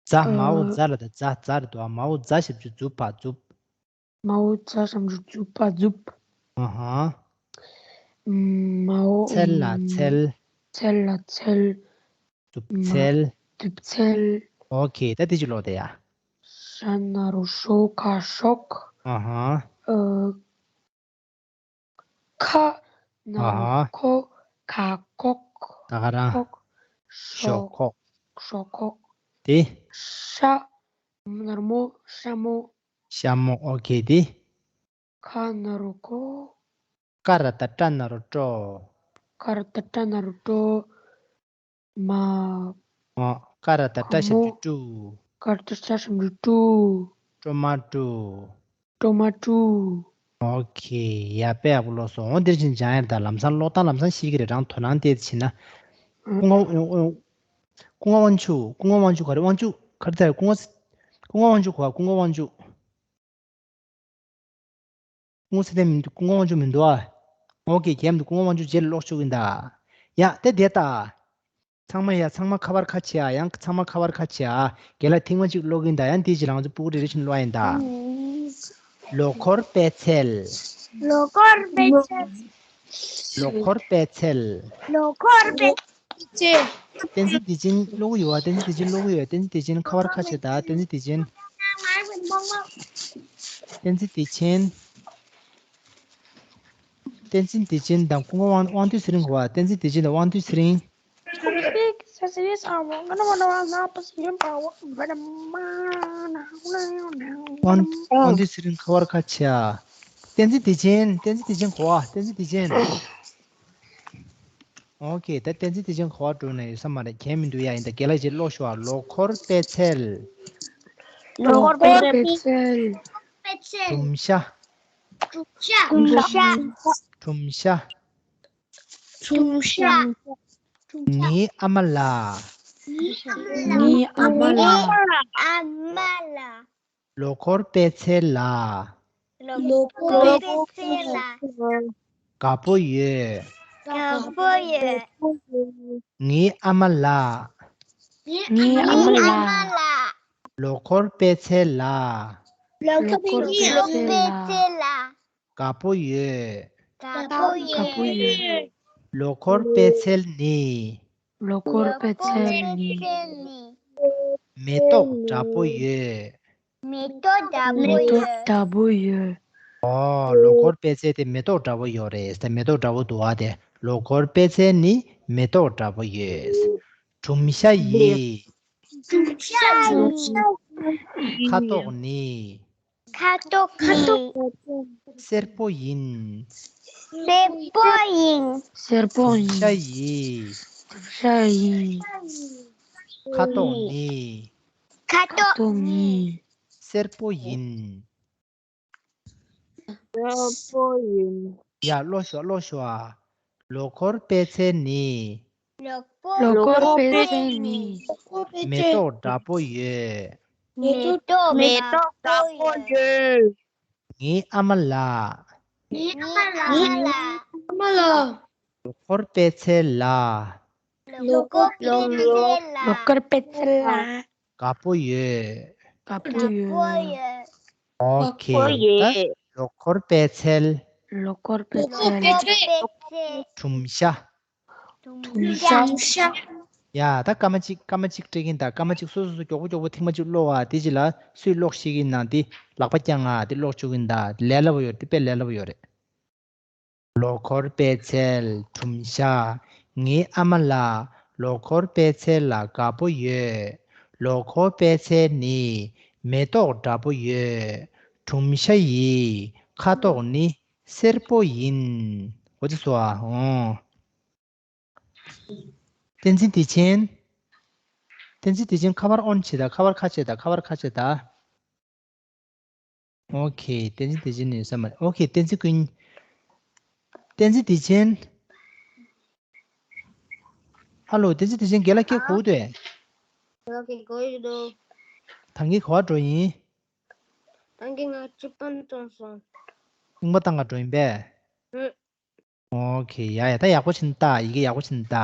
ཛ། མ་འོ་ཛ་ལ་ད་ཛ་ཛ་རེད་དོ། མ་འོ་ཛ་ཞབས་ཀྱུ་ཛུ་བ་ཛུབ། མ་འོ་ཛ་ཞབས་ཀྱུ་ཛུ་བ་ཛུབ། ཨ་ཧ། མ་འོ། ཚལ་ལ་ཚལ། ཚལ་ལ་ཚལ། ཛུབ་ཚལ། ཛུབ་ཚལ། ཨོ་ཁེ། ད་དེ་ཅིག་ཀློག་དེ་ཡ། ཤ་ན་རོ་ཤོ་ག་ཤོག། ཨ་ཧ། ཨ། ཁ་ན་རོ། ཨ་ཧ། ཁོ་ག་ཁོག། ད་ག་རང་། ཁོག། ཤོ་ཤོ་ཁོག། ཤོ་ཁོག། དེ། ཤ་ན་རོ་མོ་ཤ་མོ། ཤ་མོ། ཨོ་ཁེ། དེ། ཁ་ན་རོ་ཁོ། ཀ་ར་བཏགས་ཀྲ་ན་རོ་ཀྲོ། ཀ་ར་བཏགས་ཀྲ་ན་རོ་ཀྲོ། མ། ཨ། ཀ་ར་བཏགས་ཀྲ་ཞབས་ཀྱུ་ཀྲུ། ཀ་ར་བཏགས་ཀྲ་ཞབས་ཀྱུ་ཀྲུ། ཀྲོ་མ་ཀྲུ། ཀྲོ་མ་ཀྲུ། ཨོ་ཁེ། ཡ། དཔེ་ཡག་པོ་ཀློག་སོང་། འོ་འདིར་ཕྱིན་སྦྱང་ཡ་རེད་ད། ལམ་སང་ཀློག་སྟངས་ལམ་སང་ཤེས་ཀྱི་རེད། རང་དོ་སྣང་བལྟས་ཕྱིན་ན། ཨ། སྐུ་ངོ་། སྐུ་ངོ་དབང་ཕྱུག། སྐུ་ངོ་དབང་ཕྱུག་ག་རེ། དབང་ཕྱུག་ག་རེ་ད། སྐུ་ངོ། སྐུ་ངོ་དབང་ཕྱུག་གོ། སྐུ་ངོ་དབང་ཕྱུག། སྐུ་ངོ་ཚེ་བརྟན་མི་འདུག། སྐུ་ངོ་དབང་ཕྱུག་མི་འདུག་ཨ། ཨོ་ཁེ། གལ་མི་འདུག། སྐུ་ངོ་དབང་ཕྱུག་རྗེས་ལ་ཀློག་ཆོག་གིན་ད། ཡ། དེ་བསྡད་ད། ཚང་མ་ཡ། ཚང་མ་ཁ་པར་ཁ་ཕྱེ་ཨ། ཡང་ཚང་མ་ཁ་པར་ཁ་ཕྱེ་ཨ། རྒན་ལགས་ཐེངས་མ་གཅིག་ཀློག་གིན་ད། ཡང་དེའི་རྗེས་ལ་ང་ཚོ་སྤུ་གུ་རེ་རེ་བཞིན་ཀློག་ཡིན་ད། ལོ་འཁོར་པད་ཚལ། ལོ་འཁོར་པད་ཚལ། ལོ་འཁོར་པད་ཚལ། ལོ་འཁོར་པད་ཚལ། བསྟན་འཛིན་བདེ་ཆེན་ཀློག་གི་ཡོད་པ། བསྟན་འཛིན་བདེ་ཆེན་ཀློག་གི་ཡོད། བསྟན་འཛིན་བདེ་ཆེན་ཁ་པར་ཁ་ཕྱེ་ད། བསྟན་འཛིན་བདེ་ཆེན། བསྟན་འཛིན་བདེ་ཆེན། བསྟན་འཛིན་བདེ་ཆེན་དང་སྐུ་ངོ་དབང་། དབང་འདུས་ཚེ་རིང་གོ་བ། བསྟན་འཛིན་བདེ་ཆེན་དང་དབང་འདུས་ཚེ་རིང་། དབང་། དབང་འདུས་ཚེ་རིང་ཁ་པར་ཁ་ཕྱེ་ཨ། བསྟན་འཛིན་བདེ་ཆེན། བསྟན་འཛིན་བདེ་ཆེན་གོ་བ། བསྟན་འཛིན་བདེ་ཆེན། ཨོ་ཁེ། ད་བསྟན་འཛིན་བདེ་ཆེན་གོ་བ་འགྲོ་ན་ཡོད་ས་མ་རེད། གལ་མི་འདུག་ཡ། ཡིན་ད། རྒན་ལགས་ཀྱིས་ཀློག་ཤོག་ཨ། ལོ་འཁོར་པད་ཚལ། ལོ་འཁོར་པད་ཚལ། སྒྲུང་ཤ། སྒྲུང་ཤ། སྒྲུང་ཤ། སྒྲུང་ཤ། སྒྲུང་ཤ། ངའི་ཨ་མ་ལགས། ངའི་ཨ་མ་ལགས། ཨ་མ་ལགས། ལོ་འཁོར་པད་ཚལ་ལ། ལོ་འཁོར་པད་ཚལ་ལ། དགའ་པོ་ཡོད། དགའ་པོ་ཡོད། ངའི་ཨ་མ་ལགས། ངའི་ཨ་མ་ལགས། ལོ་འཁོར་པད་ཚལ་ལ། ལོ་འཁོར་པད་ཚལ་ལ། དགའ་པོ་ཡོད། དགའ་པོ་ཡོད། ལོ་འཁོར་པད་ཚལ་ནི། ལོ་འཁོར་པད་ཚལ་ནི། མེ་ཏོག་འདྲ་པོ་ཡོད། མེ་ཏོག་འདྲ་པོ་ཡོད། མེ་ཏོག་འདྲ་པོ་ཡོད། ཨོ། ལོ་འཁོར་པད་ཚལ་དེ་མེ་ཏོག་འདྲ་པོ་ཡོད་རེད། དེ་མེ་ཏོག་འདྲ་པོ་འདུག་བ། དེ་ལོ་འཁོར་པད་ཚལ་ནི་མེ་ཏོག་འདྲ་པོ་ཡོད། སྒྲུང་ཤ་ཡི། སྒྲུང་ཤ་ཡི། ཁ་དོག་ནི། ཁ་དོག་ནི། སེར་པོ་ཡིན། སེར་པོ་ཡིན། སེར་པོ་ཡིན། ཤ་ཡིས། ཤ་ཡིས། ཁ་དོག་ནི། ཁ་དོག་ནི། སེར་པོ་ཡིན། སེར་པོ་ཡིན། ཡ་ཀློག་ཤོག་ཀློག་ཤོག་ཨ། ལོ་འཁོར་པད་ཚལ་ནི། ལོ་འཁོར་པད་ཚལ་ནི། མེ་ཏོག་འདྲ་པོ་ཡོད། མེ་ཏོག་མེ་ཏོག་འདྲ་པོ་ཡོད། ངའི་ཨ་མ་ལགས། ངའི་ཨ་མ་ལགས། ཨ་མ་ལགས། ལོ་འཁོར་པད་ཚལ་ལ། ལོ་འཁོར་པད་ཚལ་ལ། ལོ་འཁོར་པད་ཚལ་ལ། དགའ་པོ་ཡོད། དགའ་པོ་ཡོད། ཨོ་ཁེ། ད་ལོ་འཁོར་པད་ཚལ། ལོ་འཁོར་པད་ཚལ། སྒྲུང་བཤད། སྒྲུང་བཤད། ཡ་ད་སྐར་མ་གཅིག་སྐར་མ་གཅིག་སྤྲད་ཀྱིན་ད། སྐར་མ་གཅིག་སོ་སོ་སོ་མགྱོགས་པོ་མགྱོགས་པོ་ཐེངས་མ་གཅིག་ཀློག་ཨ། དེ་རྗེས་ལ་སུས་ཀློག་ཤེས་ཀྱིན་ན་དེ་ལག་པ་བརྐྱངས་ཨ། དེ་ཀློག་བཅུག་གིན་ད། ལས་སླ་པོ་ཡོད་རེད། དཔེ་ལས་སླ་པོ་ཡོད་རེད། ལོ་འཁོར་པད་ཚལ། སྒྲུང་བཤད། ངའི་ཨ་མ་ལགས་ལོ་འཁོར་པད་ཚལ་ལ་དགའ་པོ་ཡོད། ལོ་འཁོར་པད་ཚལ་ནི་མེ་ཏོག་འདྲ་པོ་ཡོད། སྒྲུང་བཤད་ཡི་ཁ་དོག་ནི་སེར་པོ་ཡིན། འོ་ཙི་སོ་ཨ། འོང་། བསྟན་འཛིན་བདེ་ཆེན། བསྟན་འཛིན་བདེ་ཆེན་ཁ་པར་ཨོན་བྱེད་ད། ཁ་པར་ཁ་བྱེད་ད། ཁ་པར་ཁ་བྱེད་ད། ཨོ་ཁེ། བསྟན་འཛིན་བདེ་ཆེན་ནས་ཡོད་ས་མ་རེད། ཨོ་ཁེ། བསྟན་འཛིན་ཀུན། བསྟན་འཛིན་བདེ་ཆེན། ཧ་ལོ། བསྟན་འཛིན་བདེ་ཆེན་རྒན་ལགས་སྐད་གོ་གི་འདུག་གས། ང་གི་གོ་ཡི་འདུག་ད་ངས་ག་པར་འགྲོ་ཡིན། ད་གིན་ང་ཅི་པན་བཏང་སོང་། རྙིང་པ་བཏང་ག་འགྲོ་ཡིན་པས། ཨུ། ཨོ་ཁེ། ཡ་ཡ། ད་ཡག་པོ་བྱས་ནས་ལྟ། ཡི་གེ་ཡག་པོ་བྱས་ནས་ལྟ།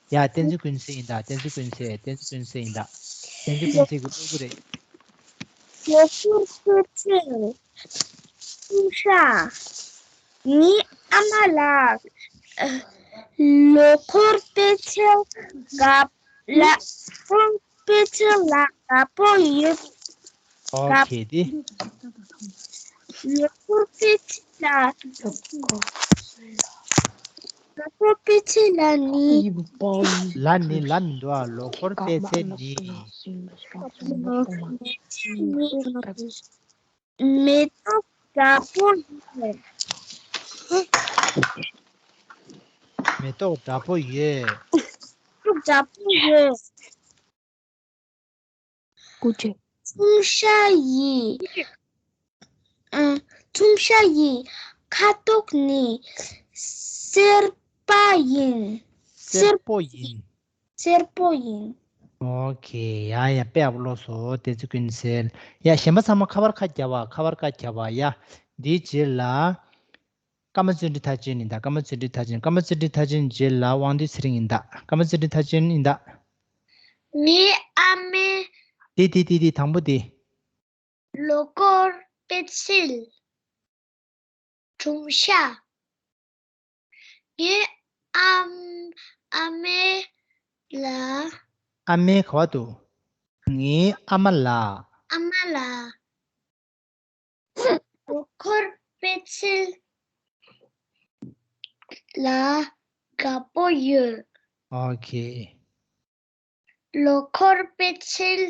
ཡ། བསྟན་འཛིན་ཀུན་གསལ་ཡིན་ད། བསྟན་འཛིན་ཀུན་གསལ། བསྟན་འཛིན་ཀུན་གསལ་ཡིན་ད། བསྟན་འཛིན་ཀུན་གསལ་གྱིས་ཀློག་གི་རེད། ལོ་འཁོར་པད་ཚལ། སུམ་ཤ། ངའི་ཨ་མ་ལགས་ལོ་འཁོར་པད་ཚལ་དགའ། ལོ་འཁོར་པད་ཚལ་ལ་དགའ་པོ་ཡོད། ཨོ་ཁེ། དེ། ལོ་འཁོར་པད་ཚལ་ལ། ལོ་འཁོར་པད་ཚལ་ལ་ནི། ལ་ནི། ལ་མི་འདུག་ཨ། ལོ་འཁོར་པད་ཚལ་ནི། མེ་ཏོག་འདྲ་པོ་ཡོད། མེ་ཏོག་འདྲ་པོ་ཡོད། མེ་ཏོག་འདྲ་པོ་ཡོད། སྐུ་མཁྱེན། ཆུང་ཤ་ཡི། ཨ། ཆུང་ཤ་ཡི་ཁ་དོག་ནི་སེར་པ་ཡིན། སེར་པོ་ཡིན། སེར་པོ་ཡིན། ཨོ་ཁེ། ཡ་ཡ། དཔེ་ཡག་པོ་ཀློག་སོང་། བསྟན་འཛིན་ཀུན་གསལ། ཡ། གཞན་པ་ཚང་མ་ཁ་པར་ཁ་རྒྱབ་པ། ཁ་པར་ཁ་རྒྱབ་པ། ཡ། འདིའི་རྗེས་ལ། ཀརྨ་བརྩོན་འགྲུས་མཐར་ཕྱིན་ཡིན་ད། ཀརྨ་བརྩོན་འགྲུས་མཐར་ཕྱིན། ཀརྨ་བརྩོན་འགྲུས་མཐར་ཕྱིན་རྗེས་ལ་དབང་འདུས་ཚེ་རིང་ཡིན་ད། ཀརྨ་བརྩོན་འགྲུས་མཐར་ཕྱིན་ཡིན་ད། ངའི་ཨ་མའི། དེ་དེ་དེ་དེ་དང་པོ་དེ། ལོ་འཁོར་པད་ཚལ། སྒྲུང་བཤད། ངའི་ཨམ། ཨ་མའི་ལ། ཨ་མའི་ག་པར་འདུག་ངའི་ཨ་མ་ལགས། ཨ་མ་ལགས་ལོ་འཁོར་པད་ཚལ་ལ་དགའ་པོ་ཡོད། ཨོ་ཁེ། ལོ་འཁོར་པད་ཚལ་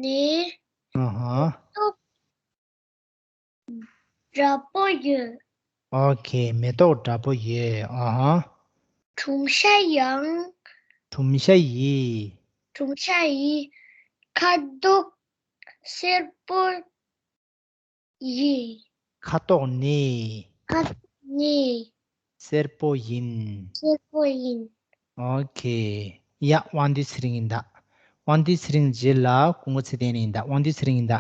ནི། ཨ་ཧ། མེ་ཏོག་འདྲ་པོ་ཡོད། ཨོ་ཁེ། མེ་ཏོག་འདྲ་པོ་ཡོད། ཨ་ཧ། སྒྲུང་བཤད་ཡང་། སྒྲུང་བཤད་ཡི། སྒྲུང་བཤད་ཡི་ཁ་དོག་སེར་པོ་ཡིན། ཁ་དོག་ནི། ཁ་དོག་ནི། སེར་པོ་ཡིན། སེར་པོ་ཡིན། ཨོ་ཁེ། ཡ། དབང་འདུས་ཚེ་རིང་ཡིན་ད། དབང་འདུས་ཚེ་རིང་རྗེས་ལ་སྐུ་ངོ་ཚེ་བརྟན་ཡིན་ད། དབང་འདུས་ཚེ་རིང་ཡིན་ད།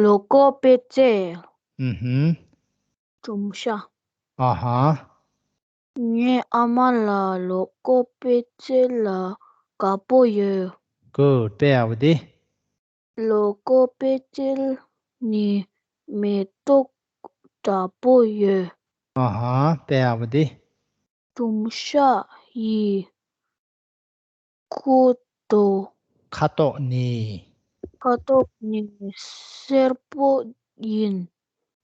ལོ་འཁོར་པད་ཚལ། ཨུ་ཧུམ། སྒྲུང་བཤད། ཨ་ཧ། ངའི་ཨ་མ་ལགས་ལོ་འཁོར་པད་ཚལ་ལ་དགའ་པོ་ཡོད། གུཌ། དཔེ་ཡག་པོ་དེ། ལོ་འཁོར་པད་ཚལ་ནི་མེ་ཏོག་འདྲ་པོ་ཡོད། ཨ་ཧ། དཔེ་ཡག་པོ་དེ། སྒྲུང་བཤད་ཡི་ཁ་དོག་ཁ་དོག་ནི། ཁ་དོག་ནི་སེར་པོ་ཡིན།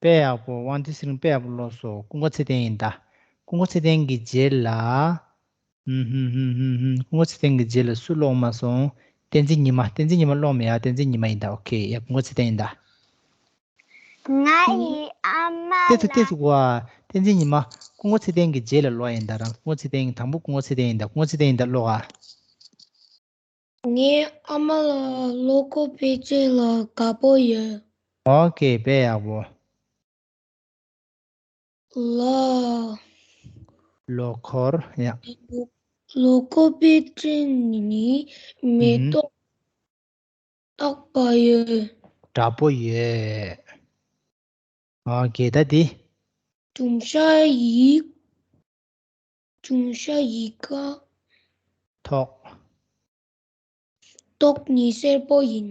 དཔེ་ཡག་པོ། དབང་འདུས་ཚེ་རིང་དཔེ་ཡག་པོ་ཀློག་སོང་། སྐུ་ངོ་ཚེ་བརྟན་ཡིན་ད། སྐུ་ངོ་ཚེ་བརྟན་གྱི་རྗེས་ལ། ཧུམ་ཧུམ་ཧུམ་ཧུམ་ཧུམ། སྐུ་ངོ་ཚེ་བརྟན་གྱི་རྗེས་ལ་སུ་ཀློག་མ་སོང་། བསྟན་འཛིན་ཉི་མ། བསྟན་འཛིན་ཉི་མ་ཀློག་མེད་ཡ། བསྟན་འཛིན་ཉི་མ་ཡིན་ད། ཨོ་ཁེ། ཡ། སྐུ་ངོ་ཚེ་བརྟན་ཡིན་ད། ང་ཡི་ཨ་མ་ལ། ཏེ་ཚུ་ཏེ་ཚུ་གོ་ཨ། བསྟན་འཛིན་ཉི་མ། སྐུ་ངོ་ཚེ་བརྟན་གྱི་རྗེས་ལ་ཀློག་ཡིན་ད། རང་སྐུ་ངོ་ཚེ་བརྟན་ཡིན་ད། སྐུ་ངོ་ཚེ་བརྟན་ཡིན་ད། སྐུ་ངོ་ཚེ་བརྟན་ཡིན་ད་ཀློག་ཨ། ངའི་ཨ་མ་ལ་ལོ་འཁོར་སྤེལ་ཚེ་ལ་དགའ་པོ་ཡོད། ཨོ་ཀེ། དཔེ་ཡག་པོ། ལ། ལོ་འཁོར་ཡ། ལོ་འཁོར་སྤེལ་ཚེ་ནི་མེ་ཏོག་ཏག་པ་ཡོད། དྲག་པོ་ཡོད། ཨོ་ཀེ། ད་འདི། གྲུམ་ཤ་ཡི། གྲུམ་ཤ་ཡི་ཁ། ཐོག་ཏོག་ནི་སེར་པོ་ཡིན།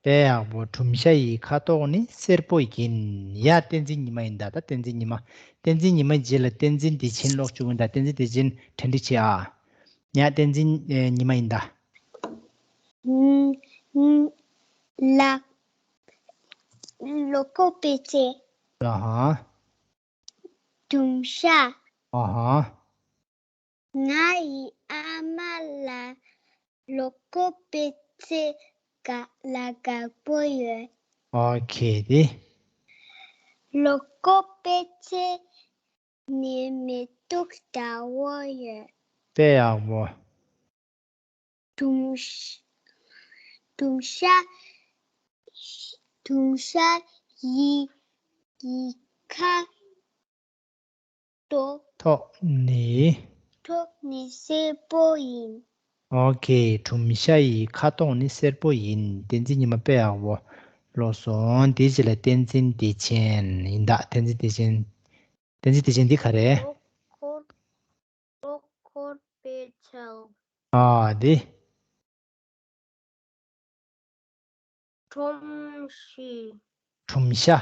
དཔེ་ཡག་པོ། གྲུམ་ཤ་ཡི་ཁ་དོག་ནི་སེར་པོ་ཡིན། ཡ། བསྟན་འཛིན་ཉི་མ་ཡིན་ད། ད་བསྟན་འཛིན་ཉི་མ། བསྟན་འཛིན་ཉི་མ་རྗེས་ལ་བསྟན་འཛིན་བདེ་ཆེན་ཀློག་བཅུག་ཡིན་ད། བསྟན་འཛིན་བདེ་ཆེན་གྲ་སྒྲིག་བྱེད་ཨ། ཡ། བསྟན་འཛིན་ཨེ་ཉི་མ་ཡིན་ད། ལ། ལོ་འཁོར་སྤེལ་ཚེ། ཨ་ཧ། གྲུམ་ཤ། ཨ་ཧ། ང་ཡི་ཨ་མ་ལ་ལོ་འཁོར་སྤེལ་ཚེ་ག་ལ་དགའ་པོ་ཡོད། ཨོ་ཁེ། དེ། ལོ་འཁོར་སྤེལ་ཚེ་ནི་མེ་ཏོག་འདྲ་བོ་ཡོད། དཔེ་ཡག་པོ། གྲུམ་ཤ། གྲུམ་ཤ། གྲུམ་ཤ་ཡི་ཡི་ཁ་དོག་ཐོག་ནི། ཐོག་ནི་སེར་པོ་ཡིན། ཨོ་ཁེ། གྲུམ་ཤ་ཡི་ཁ་དོག་ནི་སེར་པོ་ཡིན། བསྟན་འཛིན་ཉི་མ་དཔེ་ཡག་པོ་ཀློག་སོང་། དེའི་རྗེས་ལ་བསྟན་འཛིན་བདེ་ཆེན་ཡིན་ད། བསྟན་འཛིན་བདེ་ཆེན། བསྟན་འཛིན་བདེ་ཆེན་འདི་ག་རེད། ལོ་འཁོར། ལོ་འཁོར་སྤེལ་ཚེ། ཨ་འདི། གྲུམ་ཤ། གྲུམ་ཤ།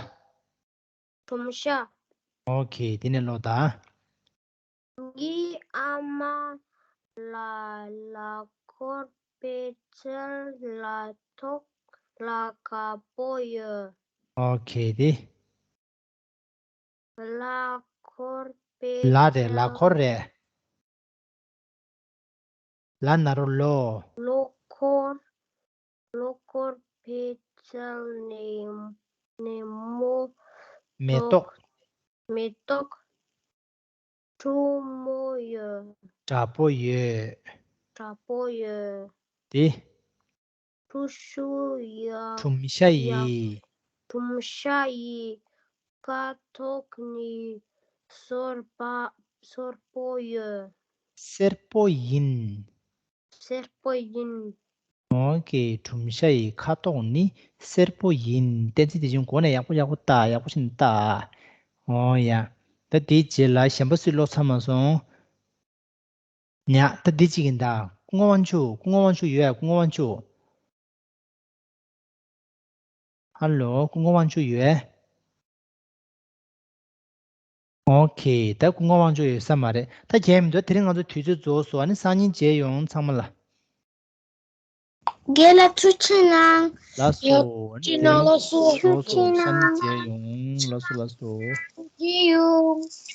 གྲུམ་ཤ། ཨོ་ཁེ། དེ་ནས་ཀློག་ད། ངའི་ཨ་མ་ལ་ལོ་འཁོར་སྤེལ་ཚེ་ལ་ཐོག་ལ་དགའ་པོ་ཡོད། ཨོ་ཁེ། དེ། ལོ་འཁོར་སྤེལ། ལ་རེད། ལོ་འཁོར་རེད། ལ་ན་རོ་ལོ། ལོ་འཁོར། ལོ་འཁོར་སྤེལ་ཚེ་ནི་ནི་མོ། མེ་ཏོག་མེ་ཏོག་གྲུ་མོ་ཡོད། དྲག་པོ་ཡོད། དྲག་པོ་ཡོད། དེ། གྲུ་ཤུ་ཡ། གྲུམ་ཤ་ཡི། གྲུམ་ཤ་ཡི་ཁ་དོག་ནི་སོར་པ་སོར་པོ་ཡོད། སེར་པོ་ཡིན། སེར་པོ་ཡིན། ཨོ་ཀེ། གྲུམ་ཤ་ཡི་ཁ་དོག་ནི་སེར་པོ་ཡིན། བསྟན་འཛིན་བདེ་ཆེན་གོ་ནས་ཡག་པོ་ཡག་པོ་ལྟ། ཡག་པོ་ཞིག་ལྟ། ཨོ་ཡ། ད་དེའི་རྗེས་ལ་གཞན་པ་སུས་ཀློག་ཚར་མ་སོང་། ཉག་ད་འདི་གཅིག་ཡིན་ད། སྐུ་ངོ་དབང་ཕྱུག་སྐུ་ངོ་དབང་ཕྱུག་ཡོད་ཨ། སྐུ་ངོ་དབང་ཕྱུག་ཧ་ལོ། སྐུ་ངོ་དབང་ཕྱུག་ཡོད་ཨ། ཨོ་ཁེ། ད་སྐུ་ངོ་དབང་ཕྱུག་ཡོད་ས་མ་རེད། ད་རྒྱལ་མི་འདུག་དེ་རིང་ང་ཚོ་དུས་ཚོད་རྫོགས་སོང་། ཨ་ནི་སང་ཉིན་མཇལ་ཡོང་ཚང་མ་ལ། རྒན་ལགས་ཐུགས་རྗེ་གནང་། ལགས་སོ། ཡག་ཅི་ནང་ལགས་སོ། ཐུགས་རྗེ་གནང་། སང་ཉིན་མཇལ་ཡོང་། ལགས་སོ་ལགས་སོ། མཇལ་ཡོང་།